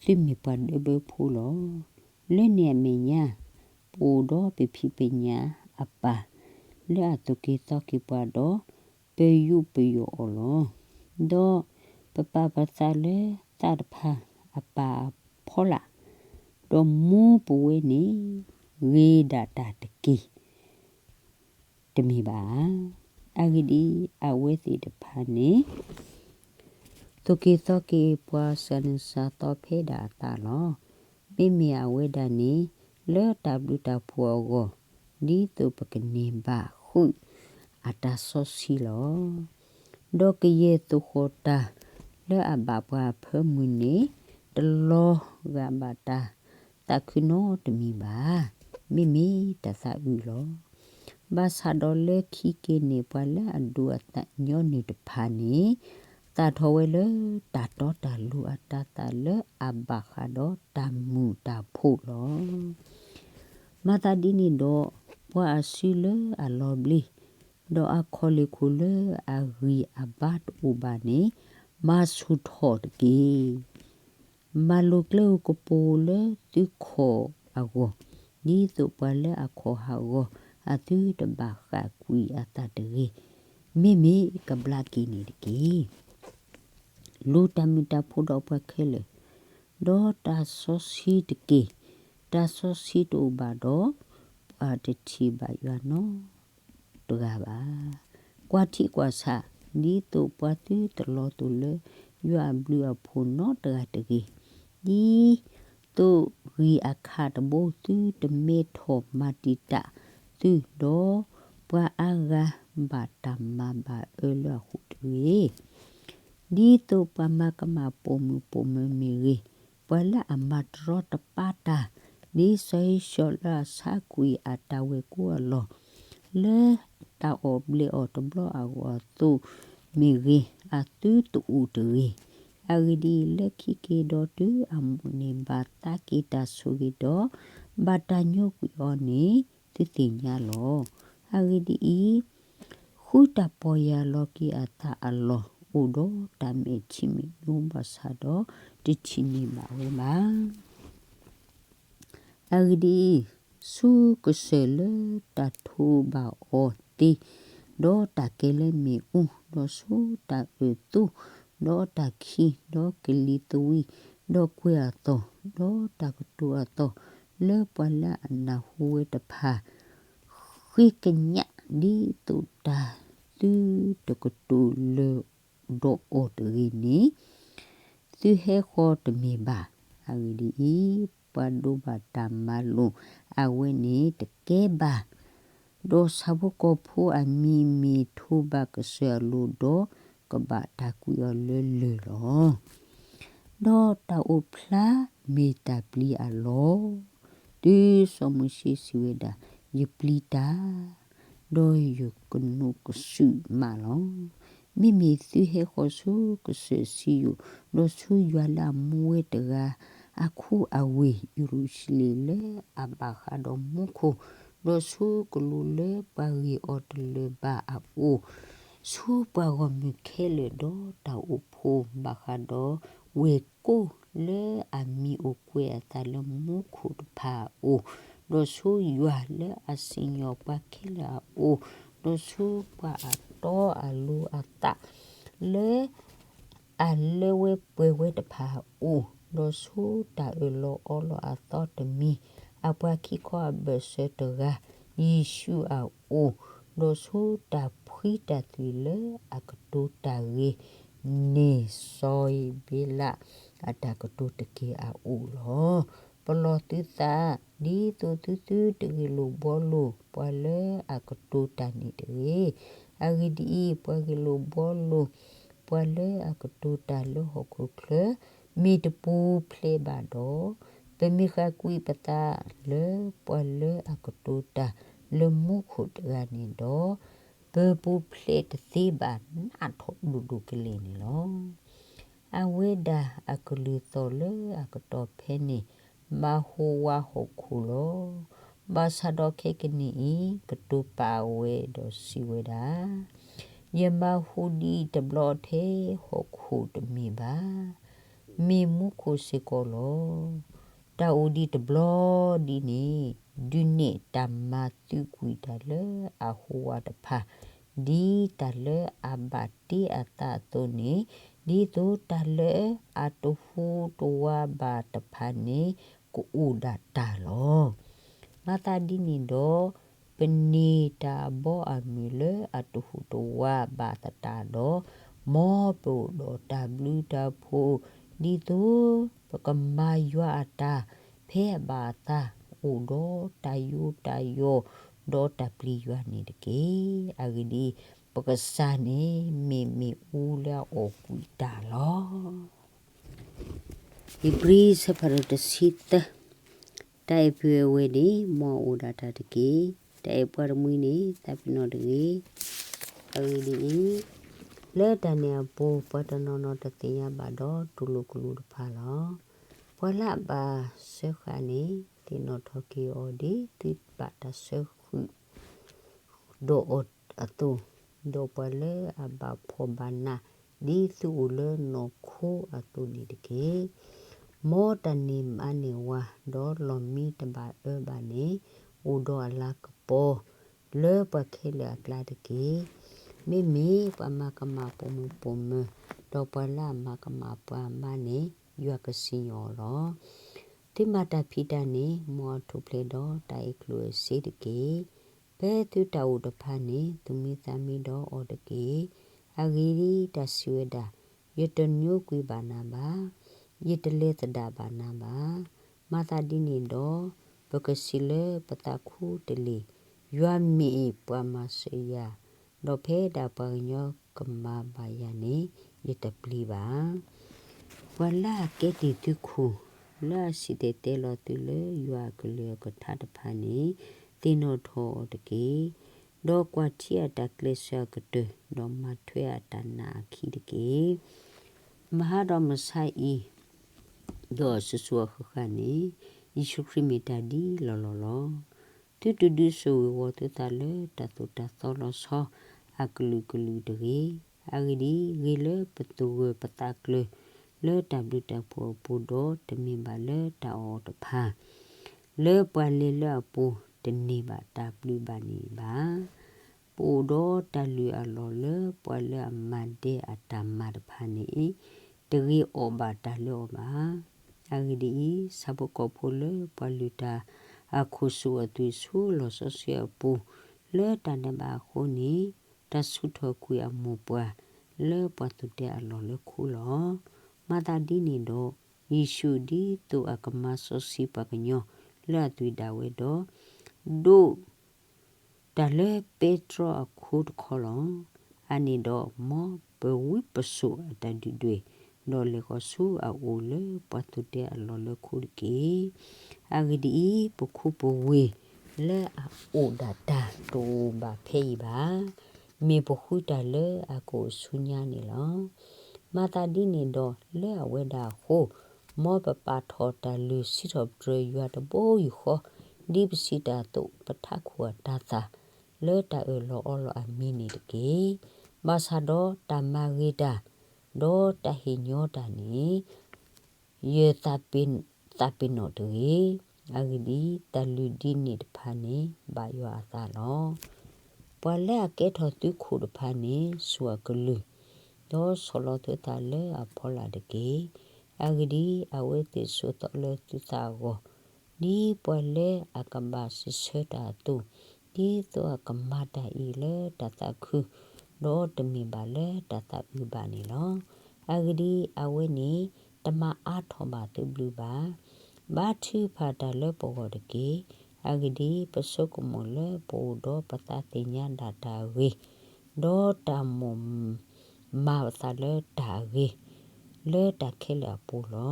သုမ့ၢ်ပှၤဒၢဘၢဖိလီၤ. လၢန့ၣ်အမဲာ်ညါ, ပအိၣ်ဒီးပဖံးပညၣ်အပၢ် လၢအသိၣ်က့ၤသီက့ၤပှၤဒီး ပယူးပယီၣ်အီၤလီၤ. ဒီးပပာ်ပသးလၢသးတဖၣ်အပၢ်အဖီလာ်, ဒီးမူပဝဲန့ၣ် ဂ့ၤဒၣ်တၢ်တက့ၢ် တမ့ၢ်ဘၣ်ဧါ. အဂ့ၢ်ဒ်အံၤ, အဝဲသ့ၣ်တဖၣ်န့ၣ် သိၣ်က့ၤသီက့ၤပှၤစှၤနုာ်စှၤသီဖဲဒၣ်အသးလီၤ. မ့မ့ၢ်အဝဲဒၣ်န့ၣ် လၢတၢ်ဘျုးတၢ်ဖှိၣ်အဂီၢ်, ဒ်သိးပကန့ၢ်ဘၣ်ဃုာ်အတၢ်စီဆှံလီၤ. ဒီးကယဲၢ်သိၣ်ဃီၣ်တၢ်လၢအဘၣ်ပှၤအဖၢမုၢ်န့ၣ် တလီၤဂာ်ဘၣ်တၢ်သးခုနီတမံၤဘၣ်. မ့မ့ၢ်တၢ်သးအုးလီၤ. ဘၣ်ဆၣ်ဒီးလၢခံက့ၤန့ၣ် ပှၤလၢအဒိးအသးညီနုၢ်တဖၣ်န့ၣ် သၣ်ထီၣ်ဝဲလၢတၢ်တီတၢ်လိၤအတၤသၣ်လၢအဘၣ်ဃးဒီးတၢ်မုာ်တၢ်ဖိးလီၤ. မၤသးဒ်န့ၣ်ဒီး ပှၤအစုလၢအလီၤဘျ့, ဒီးအခီၣ်လ့ၢ်ခိၣ်လၢအဂံၢ်အဘါတအိၣ်ဘၣ်န့ၣ် မၤဆူၣ်ထီၣ်တက့ၢ်. မၤလိၤကျဲအိၣ်ကပိၤလၢသုခီၣ်အဂီၢ်, ဒ်သိးပှၤလၢအခီၣ်ဟးဂီၤအသုတဘၣ်ဃၣ်ကွံာ်အသးတဂ့ၤ, မ့မ့ၢ်ကဘျါက့ၤန့ၣ်တက့ၢ်. လူၤတၢ်မုာ်တၢ်ဖိးဒီးပှၤခဲလၢာ်, ဒီးတၢ်စီဆှံတက့ၢ်. တၢ်စီဆှံတအိၣ်ဘၣ်ဒီး ပှၤတထံၣ်ဘၣ်ယွၤနီတဂၤဘၣ်. ကွၢ်ထံကွၢ်ဆး, ဒ်သိးပှၤသုတလီၤတူာ်လၢယွၤအဘျုးအဖှိၣ်နီတဂၤတဂ့ၤ, ဒ်သိးဂံၢ်အခးတဘိသုတမဲထီၣ်မၤတံာ်တာ်သု, ဒီးပှၤအါဂၤဘၣ်တၢ်မၤဘၣ်အၢလၢအဃိတဂ့ၤ. ဒ်သိးပှၤမၤကမၣ်ပိာ်မုၣ်ပိာ်မၢၤမ့ၢ်ဂ့ၤ, ပှၤလၢအမၤတရီတပါတၢ်, ဒ်စီၤဧ့ၡီၤလၢအဆါကွံာ်အတၢ်ဝဲၢ်ကိအလီၢ်, လၢတၢ်အီၣ်ဘျဲးအီၣ်တဘျီအဂီၢ်အသိးမ့ၢ်ဂ့ၤ, အသုတအိၣ်တဂ့ၤ. အဂ့ၢ်ဒ်အံၤ, လၢခံက့ၤဒီးတုၤအမိၢ်န့ၣ်ဘၣ်သးက့ၤတၢ်ဆိၣ်ဂ့ၤဒီး ဘၣ်တၢ်ညိကွံာ်အီၤန့ၣ် သုသ့ၣ်ညါလီၤ. အဂ့ၢ်ဒ်အံၤ, ဃုတၢ်ပီၢ်ယၢ်လီၤက့ၤအသးအလီၢ် အိၣ်ဒီးတၢ်မဲာ်ထံမဲာ်နိ ဘၣ်ဆၣ်ဒီးတထံၣ်န့ၢ်ဘၣ်ဝဲဘၣ်. အဂ့ၢ်ဒ်အံၤ, ဆူကစၢၢ်လၢတၢ်ထိးဘၣ်အီၤသ့, ဒီးတၢ်ကဲလၢမ့ၣ်အူ, ဒီးဆူတၢ်အၢၣ်သူ, ဒီးတၢ်ခံ, ဒီးကလံၤသဝံး, ဒီးကွဲၤအသီၣ်, ဒီးတၢ်ကတိၤအသီၣ်, လၢပှၤလၢအနၢ်ဟူဝဲတဖၣ် ဃ့ကညး ဒ်သိးတၢ်သုတကတိၤလၢာ်ဒီးအီၤတဂ့ၤန့ၣ်, သုဟဲဃီၤတမ့ၢ်ဘၣ်. အဂ့ၢ်ဒ်အံၤ, ပှၤဒိးဘၣ်တၢ်မၤလိာ်အဝဲန့ၣ်တကဲဘၣ်. ဒီးဆၣ်ဖိကီၢ်ဖိအမံၤမ့ၢ်ထိးဘၣ်ကစၢၢ်အလိၤဒီး, ကဘၣ်တၢ်ကွံာ်အီၤလၢလၢၢ်လီၤ. ဒီးတၢ်အိၣ်ဖျါမ့ၢ်တၢ်ပျံၤအလီၢ်, တုၤစီၤမိၤၡ့စံးဝဲဒၣ်, ယပျံၤတၢ်, ဒီးယကနိးကစုာ်မးလီၤ. မ့မ့ၢ်သုဟဲဃီၤဆူကစၢၢ်စံယိၣ်, ဒီးဆူယွၤလၢအမူဝဲတဂၤ အခူအဝ့ၢ်ယရူၤၡလ့ၣ်လၢအဘၣ်ဃးဒီးမူခိၣ်, ဒီးဆူကလူးလၢပှၤဂ့ၤအီၤတလၢာ်ဘၣ်အအိၣ်, ဆူပှၤဂီၢ်မုၢ်ခဲလၢာ်ဒီးတၢ်အိၣ်ဖှိၣ်ဘၣ်ဃးဒီး ဝ့ၢ်ကိၣ်လၢအမံၤအိၣ်ကွဲးအသးလၢမူခိၣ်တဖၣ်အအိၣ်, ဒီးဆူယွၤလၢအစံၣ်ညီၣ်ပှၤခဲလၢာ်အအိၣ်, ဒီးဆူပှၤအတီအလိၤအသး လၢ အလၢဝဲပှဲၤဝဲတဖၣ်အအိၣ်, ဒီးဆူတၢ်အၢၣ်လီၤအီလီၤအသီတမံၤ, အပှၤခံခီအဘၢၣ်စၢၤတဂၤ, ယ့ၣ်ၡူးအအိၣ်, ဒီးဆူတၢ်ဖှံတၢ်သွံၣ်လၢအကတိၤတၢ်ဂ့ၤန့ၣ် စီၤဧ့ၤဘ့လး အတၢ်ကတိၤတက့ၢ်အအိၣ်လီၤ. ပလီၢ်သုသး, ဒ်သိးသုသုတဂ့ၢ်လိာ်ဘှီလိာ်ပှၤလၢအကတိၤတၢ်န့ၣ်တဂ့ၤ. အဂ့ၢ်ဒ်အံၤ, ပှၤဂ့ၢ်လိာ်ဘှီလိာ် ပှၤလၢအကတိၤတၢ်လၢဟီၣ်ခိၣ်ချၢ မ့ၢ်တပူၤဖျဲးဘၣ်ဒီး, ပမ့ၢ်ဃၣ်ကွံာ်ပသးလၢပှၤလၢအကတိၤတၢ်လၢမူခိၣ်တဂၤန့ၣ်ဒီး, ပပူၤဖျဲးတသ့ဘၣ်နးထီၣ်ဒိၣ်ဒိၣ်ကလဲာ်န့ၣ်လီၤ. အဝဲဒၣ်အကလုၢ်သီၣ်လၢအကတီၢ်ဖဲန့ၣ် မၤဟူးဝးဟီၣ်ခိၣ်လီၤ. ဘၣ်ဆၣ်ဒီးခဲကနံၣ်အံၤ ကတိၤပာ်အဝဲဒီးစံးဝဲဒၣ်, ယမၤဟူးဒံးတဘျီထဲဟီၣ်ခိၣ်တမ့ၢ်ဘၣ်, မ့ၢ်မူခိၣ်စ့ၢ်ကီးလီၤ. တၢ်အိၣ်ဒံးတဘျီဒ်န့ၣ် ဒုးနဲၣ်တၢ်မၤသုးကွံာ်တၢ်လၢအဟူးဝးတဖၣ်, ဒ်တၢ်လၢအဘၣ်တ့အသးအသိးန့ၣ်, ဒ်သိးတၢ်လၢအတဟူးတဝးဘၣ်တဖၣ်န့ၣ် ကအိၣ်ဒၣ်တၢ်လီၤ. မၤသးဒ်န့ၣ်ဒီး, ပန့ၢ်တၢ်အဘီအမုၢ်လၢအတဟူးတဝးဘၣ်သတးဒီး, မ်ပအိၣ်ဒီးတၢ်ဘျုးတၢ်ဖှိၣ်, ဒ်သိးပကမၤယွၤအတၢ်ဖဲအဘၣ်အသး, အိၣ်ဒီးတၢ်ယူးတၢ်ယီၣ်, ဒီးတၢ်ပျံၤယွၤန့ၣ်တက့ၢ်. အဂ့ၢ်ဒ်အံၤ, ပကစၢ်န့ၣ်မ့ၢ်မ့ၣ်အူလၢအအီၣ်ကွံာ်တၢ်လီၤ. ဧ့ၤဘြံၤဆၢဖးဒိၣ်တဆံသၢ, တၢ်အဲၣ်ဖုးဝဲန့ၣ် မ်အအိၣ်ဒၣ်တၢ်တက့ၢ်. တၢ်အဲၣ်ပှၤတမှံၤန့ၣ် သးပ့ၤနီၣ်တဂ့ၤ. အဂ့ၢ်ဒ်အံၤ, လၢတၢ်န့ၣ်အပူၤ ပှၤတနီၤနီၤတသ့ၣ်ညါဘၣ်ဒီးတူၢ်လိာ်ကလူးတဖၣ်လီၤ. ပှၤလၢအဘၣ်စၢဃာ်န့ၣ် သ့ၣ်နီၣ်ထီၣ်က့ၤအီၤဒ်သုဘၣ်တၢ်ဆၢဃုာ် ဒီးအီၤအသိး, ဒီးပှၤလၢအဘၣ်ဖှီၣ်ဘၣ်နး ဒ်သုအိၣ်လၢနီၢ်ခိအသိးန့ၣ်တက့ၢ်. မ်တၢ်န့ၢ်မါန့ၢ်ဝၤ ဒီးလီၢ်မံတဘၣ်အၢဘၣ်န့ၣ် အိၣ်ဒီးအလၤကပီၤ လၢပှၤခဲလၢာ်အကျါတက့ၢ်. မ့မ့ၢ်ပှၤမၤကမၣ်ပိာ်မုၣ်ပိာ်မၢၤ, ဒီးပှၤလၢအမၤကမၣ်ပှၤအမါန့ၣ် ယွၤကစံၣ်ညီၣ်အီၤလီၤ. သုမၤတၢ်ဖံးတၢ်န့ၣ် မ်အထူၣ်ဖျဲးဒီးတၢ်အဲၣ်ကျိၣ်အဲၣ်စ့တက့ၢ်. ဖဲသုတၢ်အိၣ်တဖၣ်န့ၣ် သူၣ်မံသးမံဒီးအီၤတက့ၢ်. အဂ့ၢ်ဒ်အံၤ, တၢ်စံးဝဲဒၣ်, ယတညိကွံာ်ဘၣ်နၤဘၣ်, ယတလဲၤသဒၣ်ဘၣ်နၤဘၣ်. မၤသးဒ်န့ၣ်ဒီး, ပကစံးလၢပသးခူတလ့ၢ်, ယွၤမ့ၢ်ပှၤမၤစၢၤယၤ, ဒီးဖဲဒၣ်ပှၤကညီကမၤဘၣ်ယၤန့ၣ် ယတပျံၤဘၣ်. ပှၤလၢအကဲတ့ၢ်သုခိၣ်, လၢအစံၣ်တဲၤတဲလီၤသုလၢယွၤအကလုၢ်အကထါတဖၣ်န့ၣ် သ့ၣ်နီၣ်ထီၣ်အီၤတက့ၢ်. ဒီးကွၢ်ထံအတၢ်ကျဲးစၢးအကတၢၢ်, ဒီးမၤထွဲအတၢ်နာ်အခံတက့ၢ်. မဟါဒီးမဆါအံၤ, ဒီးအစိၤစိၤအဃၣ်ဃၣ်န့ၣ်, ယ့ၣ်ၡူးခရံာ်မ့ၢ်တၢ်ဒ်လီၢ်လီၢ်လီၤ. သုတဒုးစိာ်ဂ့ၢ်ဝီသုသးလၢတၢ်သိၣ်တၢ်သီလီၤဆီအကလုာ်ကလုာ်တဂ့ၤ. အဂ့ၢ်ဒ်အံၤ, ဂ့ၤလၢပသဂၢၢ်ပသးကျၢၤလၢတၢ်ဘျုးတၢ်ဖှိၣ်အပူၤဒီး တမ့ၢ်ဘၣ်လၢတၢ်အီၣ်အီတဖၣ်, လၢပှၤလဲၤလၢအပူၤတန့ၢ်ဘၣ်တၢ်ဘျုးဘၣ်န့ၣ်ဘၣ်. ပအိၣ်ဒီးတၢ်လုၢ်အလီၢ်လၢပှၤလၢအမၤဒဲးအတၢ်မၤတဖၣ်န့ၣ်, တဂ့ၤအီၣ်ဘၣ်တၢ်လၢအီၤဘၣ်. အဂ့ၢ်ဒ်အံၤ, ဆၣ်ဖိကီၢ်ဖိလၢပှၤလုၢ်တၢ်အခိၣ်ဆူၣ်အသွံၣ်ဆူလီၢ်စီဆှံအပူၤ, လၢတၢ်ဒဲးဘးအဃိန့ၣ်, တၢ်ဆူၣ်ထီၣ်ကွံာ်အမိၢ်ပှၢ်လၢပှၤသူၣ်တဲအလီၢ်လၢခူလီၤ. မၤသးဒ်န့ၣ်ဒီး, ယ့ၣ်ၡူးဒ်သိးအကမၤစီဆှံပှၤကညီလၢအသွံၣ်ဒၣ်ဝဲဒီး, ဒိး တၢ်လၢပဲတြီအခိတခီလီၤ. အန့ၣ်ဒီးမ်ပဝံပစိာ်အတၢ်ဒုၣ်ဒွဲၣ်, ဒီးလဲၤဃီၤဆူအအိၣ်လၢပှၤသူၣ်တဲအလီၢ်လၢခူတက့ၢ်. အဂ့ၢ်ဒ်အံၤ, ပခူပဝ့ၢ်လၢအအိၣ်ဒၣ်တၢ်တအိၣ်ဘၣ်ဖဲအံၤဘၣ်. မ့ၢ်ပဃုတၢ်လၢအကအိၣ်ဆူညါန့ၣ်လီၤ. မၤသးဒ်န့ၣ်ဒီးလၢအဝဲဒၣ်အဃိ, မ်ပပာ်ထီၣ်တၢ်လုၢ်စံးထီၣ်ပတြၢၤယွၤတဘိယူၢ်ဃီ, ဒ်ပစံးတၢ်အသိး ပထးခိၣ်အတၤသၣ်လၢတၢ်အၢၣ်လီၤအီလီၤအမံၤန့ၣ်တက့ၢ်. ဘၣ်ဆၣ်ဒီးတၢ်မၤဂ့ၤတၢ်, ဒီးတၢ်ဟ့ၣ်ညီတၢ်န့ၣ် ယသးပ့ၤနီၣ်တဂ့ၤ. အဂ့ၢ်ဒ်အံၤ, တၢ်လုၢ်ဒ်န့ၣ်တဖၣ်န့ၣ် ဘၣ်ယွၤအသးလီၤ. ပှၤလၢအကဲထီၣ်သုးခိၣ်တဖၣ်န့ၣ် စူၢ်အကလုၢ်, ဒီးဆီၣ်လီၤသုသးလၢအဖီလာ်တက့ၢ်. အဂ့ၢ်ဒ်အံၤ, အဝဲသ့ၣ်ဆိးသီလၢသုသးအဂီၢ်, ဒ်ပှၤလၢအကဘၣ်စံးဆၢတၢ်အသိး, ဒ်သိးအကမၤတၢ်အံၤလၢတၢ်သးခု, ဒီးတမ့ၢ်ဘၣ်လၢတၢ်သးအုးဘၣ်န့ၣ်လီၤ. အဂ့ၢ်ဒ်အံၤ, အဝဲန့ၣ်တမၤအါထီၣ်ဘၣ်သုဘျုးဘၣ်. ဘါထုကဖၣ်တၢ်လၢပဂီၢ်တက့ၢ်. အဂ့ၢ်ဒ်အံၤ, ပဆိကမိၣ်လၢပအိၣ်ဒီးပသးသ့ၣ်ညါဒၣ်တၢ်အဂ့ၢ်, ဒီးတၢ်မိၣ်မၤပသးလၢတၢ်အဂ့ၤ, လၢတၢ်ခဲလၢာ်အပူၤလီ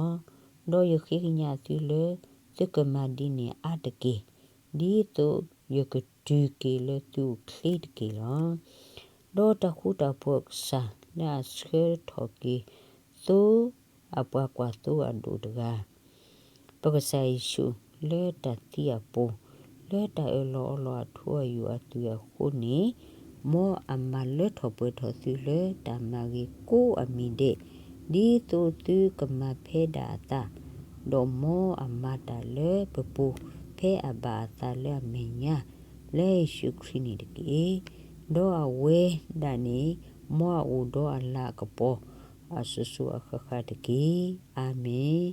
ၤ. ဒီးယဃ့ကညးသုလၢ သုကမၤဒ်န့ၣ်အါတက့ၢ်, ဒ်သိးယကတုၤက့ၤလၢသုအိၣ်ချ့တက့ၢ်လီၤ. ဒီးတၢ်ဃူတၢ်ဖိးအကစၢ် လၢအဆှၢထီၣ်က့ၤသိ အပှၤကွၢ်သိအဒိၣ်တဂၤ ပကစၢ်ယ့ၣ်ၡူးလၢတၢ်သံအပူၤ, လၢတၢ်အၢၣ်လီၤအီလီၤအထူအယိာ်အသွံၣ်အဃိန့ၣ်, မ်အမၤလၢထီၣ်ပှဲၤထီၣ်သုလၢတၢ်မၤဂ့ၤကိးအမံၤဒဲး, ဒ်သိးသုကမၤဖဲဒၣ်အသး, ဒီးမ်အမၤတၢ်လၢပပူၤ ဖဲအဘၣ်အသးလၢအမဲာ်ညါ, လၢယ့ၣ်ၡူးခရံာ်န့ၣ်တက့ၢ်. ဒီးအဝဲဒၣ်န့ၣ်, မ်အအိၣ်ဒီးအလၤအကပီၤ အစိၤစိၤအဃၣ်ဃၣ်တက့ၢ်. အၤမ့ၣ်.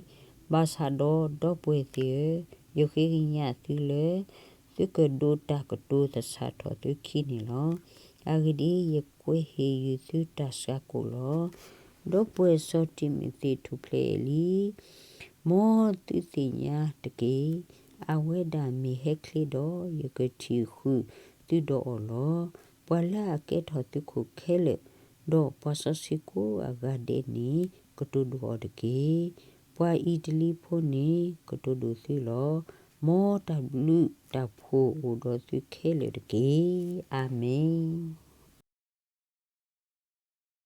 ဘၣ်ဆၣ်ဒီးဒီပုၢ်ဝဲၢ်သ့ၣ်ဧၢ, ယဃ့ကညးသုလၢ သုကဒိးတၢ်ကတိၤသဆၣ်ထီၣ်သုခံန့ၣ်လီၤ. အဂ့ၢ်ဒ်အံၤ, ယကွဲးဟ့ၣ်ယုာ်သုတၢ်ဆှးကိာ်လီၤ. ဒီပုၢ်ဝဲၢ်စီၤတံၤမသ့းထူၣ်ဖျဲးအလံ, မ်သုသ့ၣ်ညါတက့ၢ်. အဝဲဒၣ်မ့ၢ်ဟဲချ့ဒီး ယကထံၣ်ဃုာ်သုဒီးအီၤလီၤ. ပှၤလၢအကဲထီၣ်သုးခိၣ်ခဲလၢာ်, ဒီးပှၤစီဆှံကိးအဂၤဒဲးန့ၣ် ကတိၤဒိၣ်အီၤတက့ၢ်. ပှၤအံၤတလံၤဖိန့ၣ် ကတိၤဒိၣ်သုလီၤ. မ်တၢ်ဘျုးတၢ်ဖှိၣ်အိၣ်ဒီးသုခဲလၢာ်တက့ၢ်. အၤမ့ၣ်.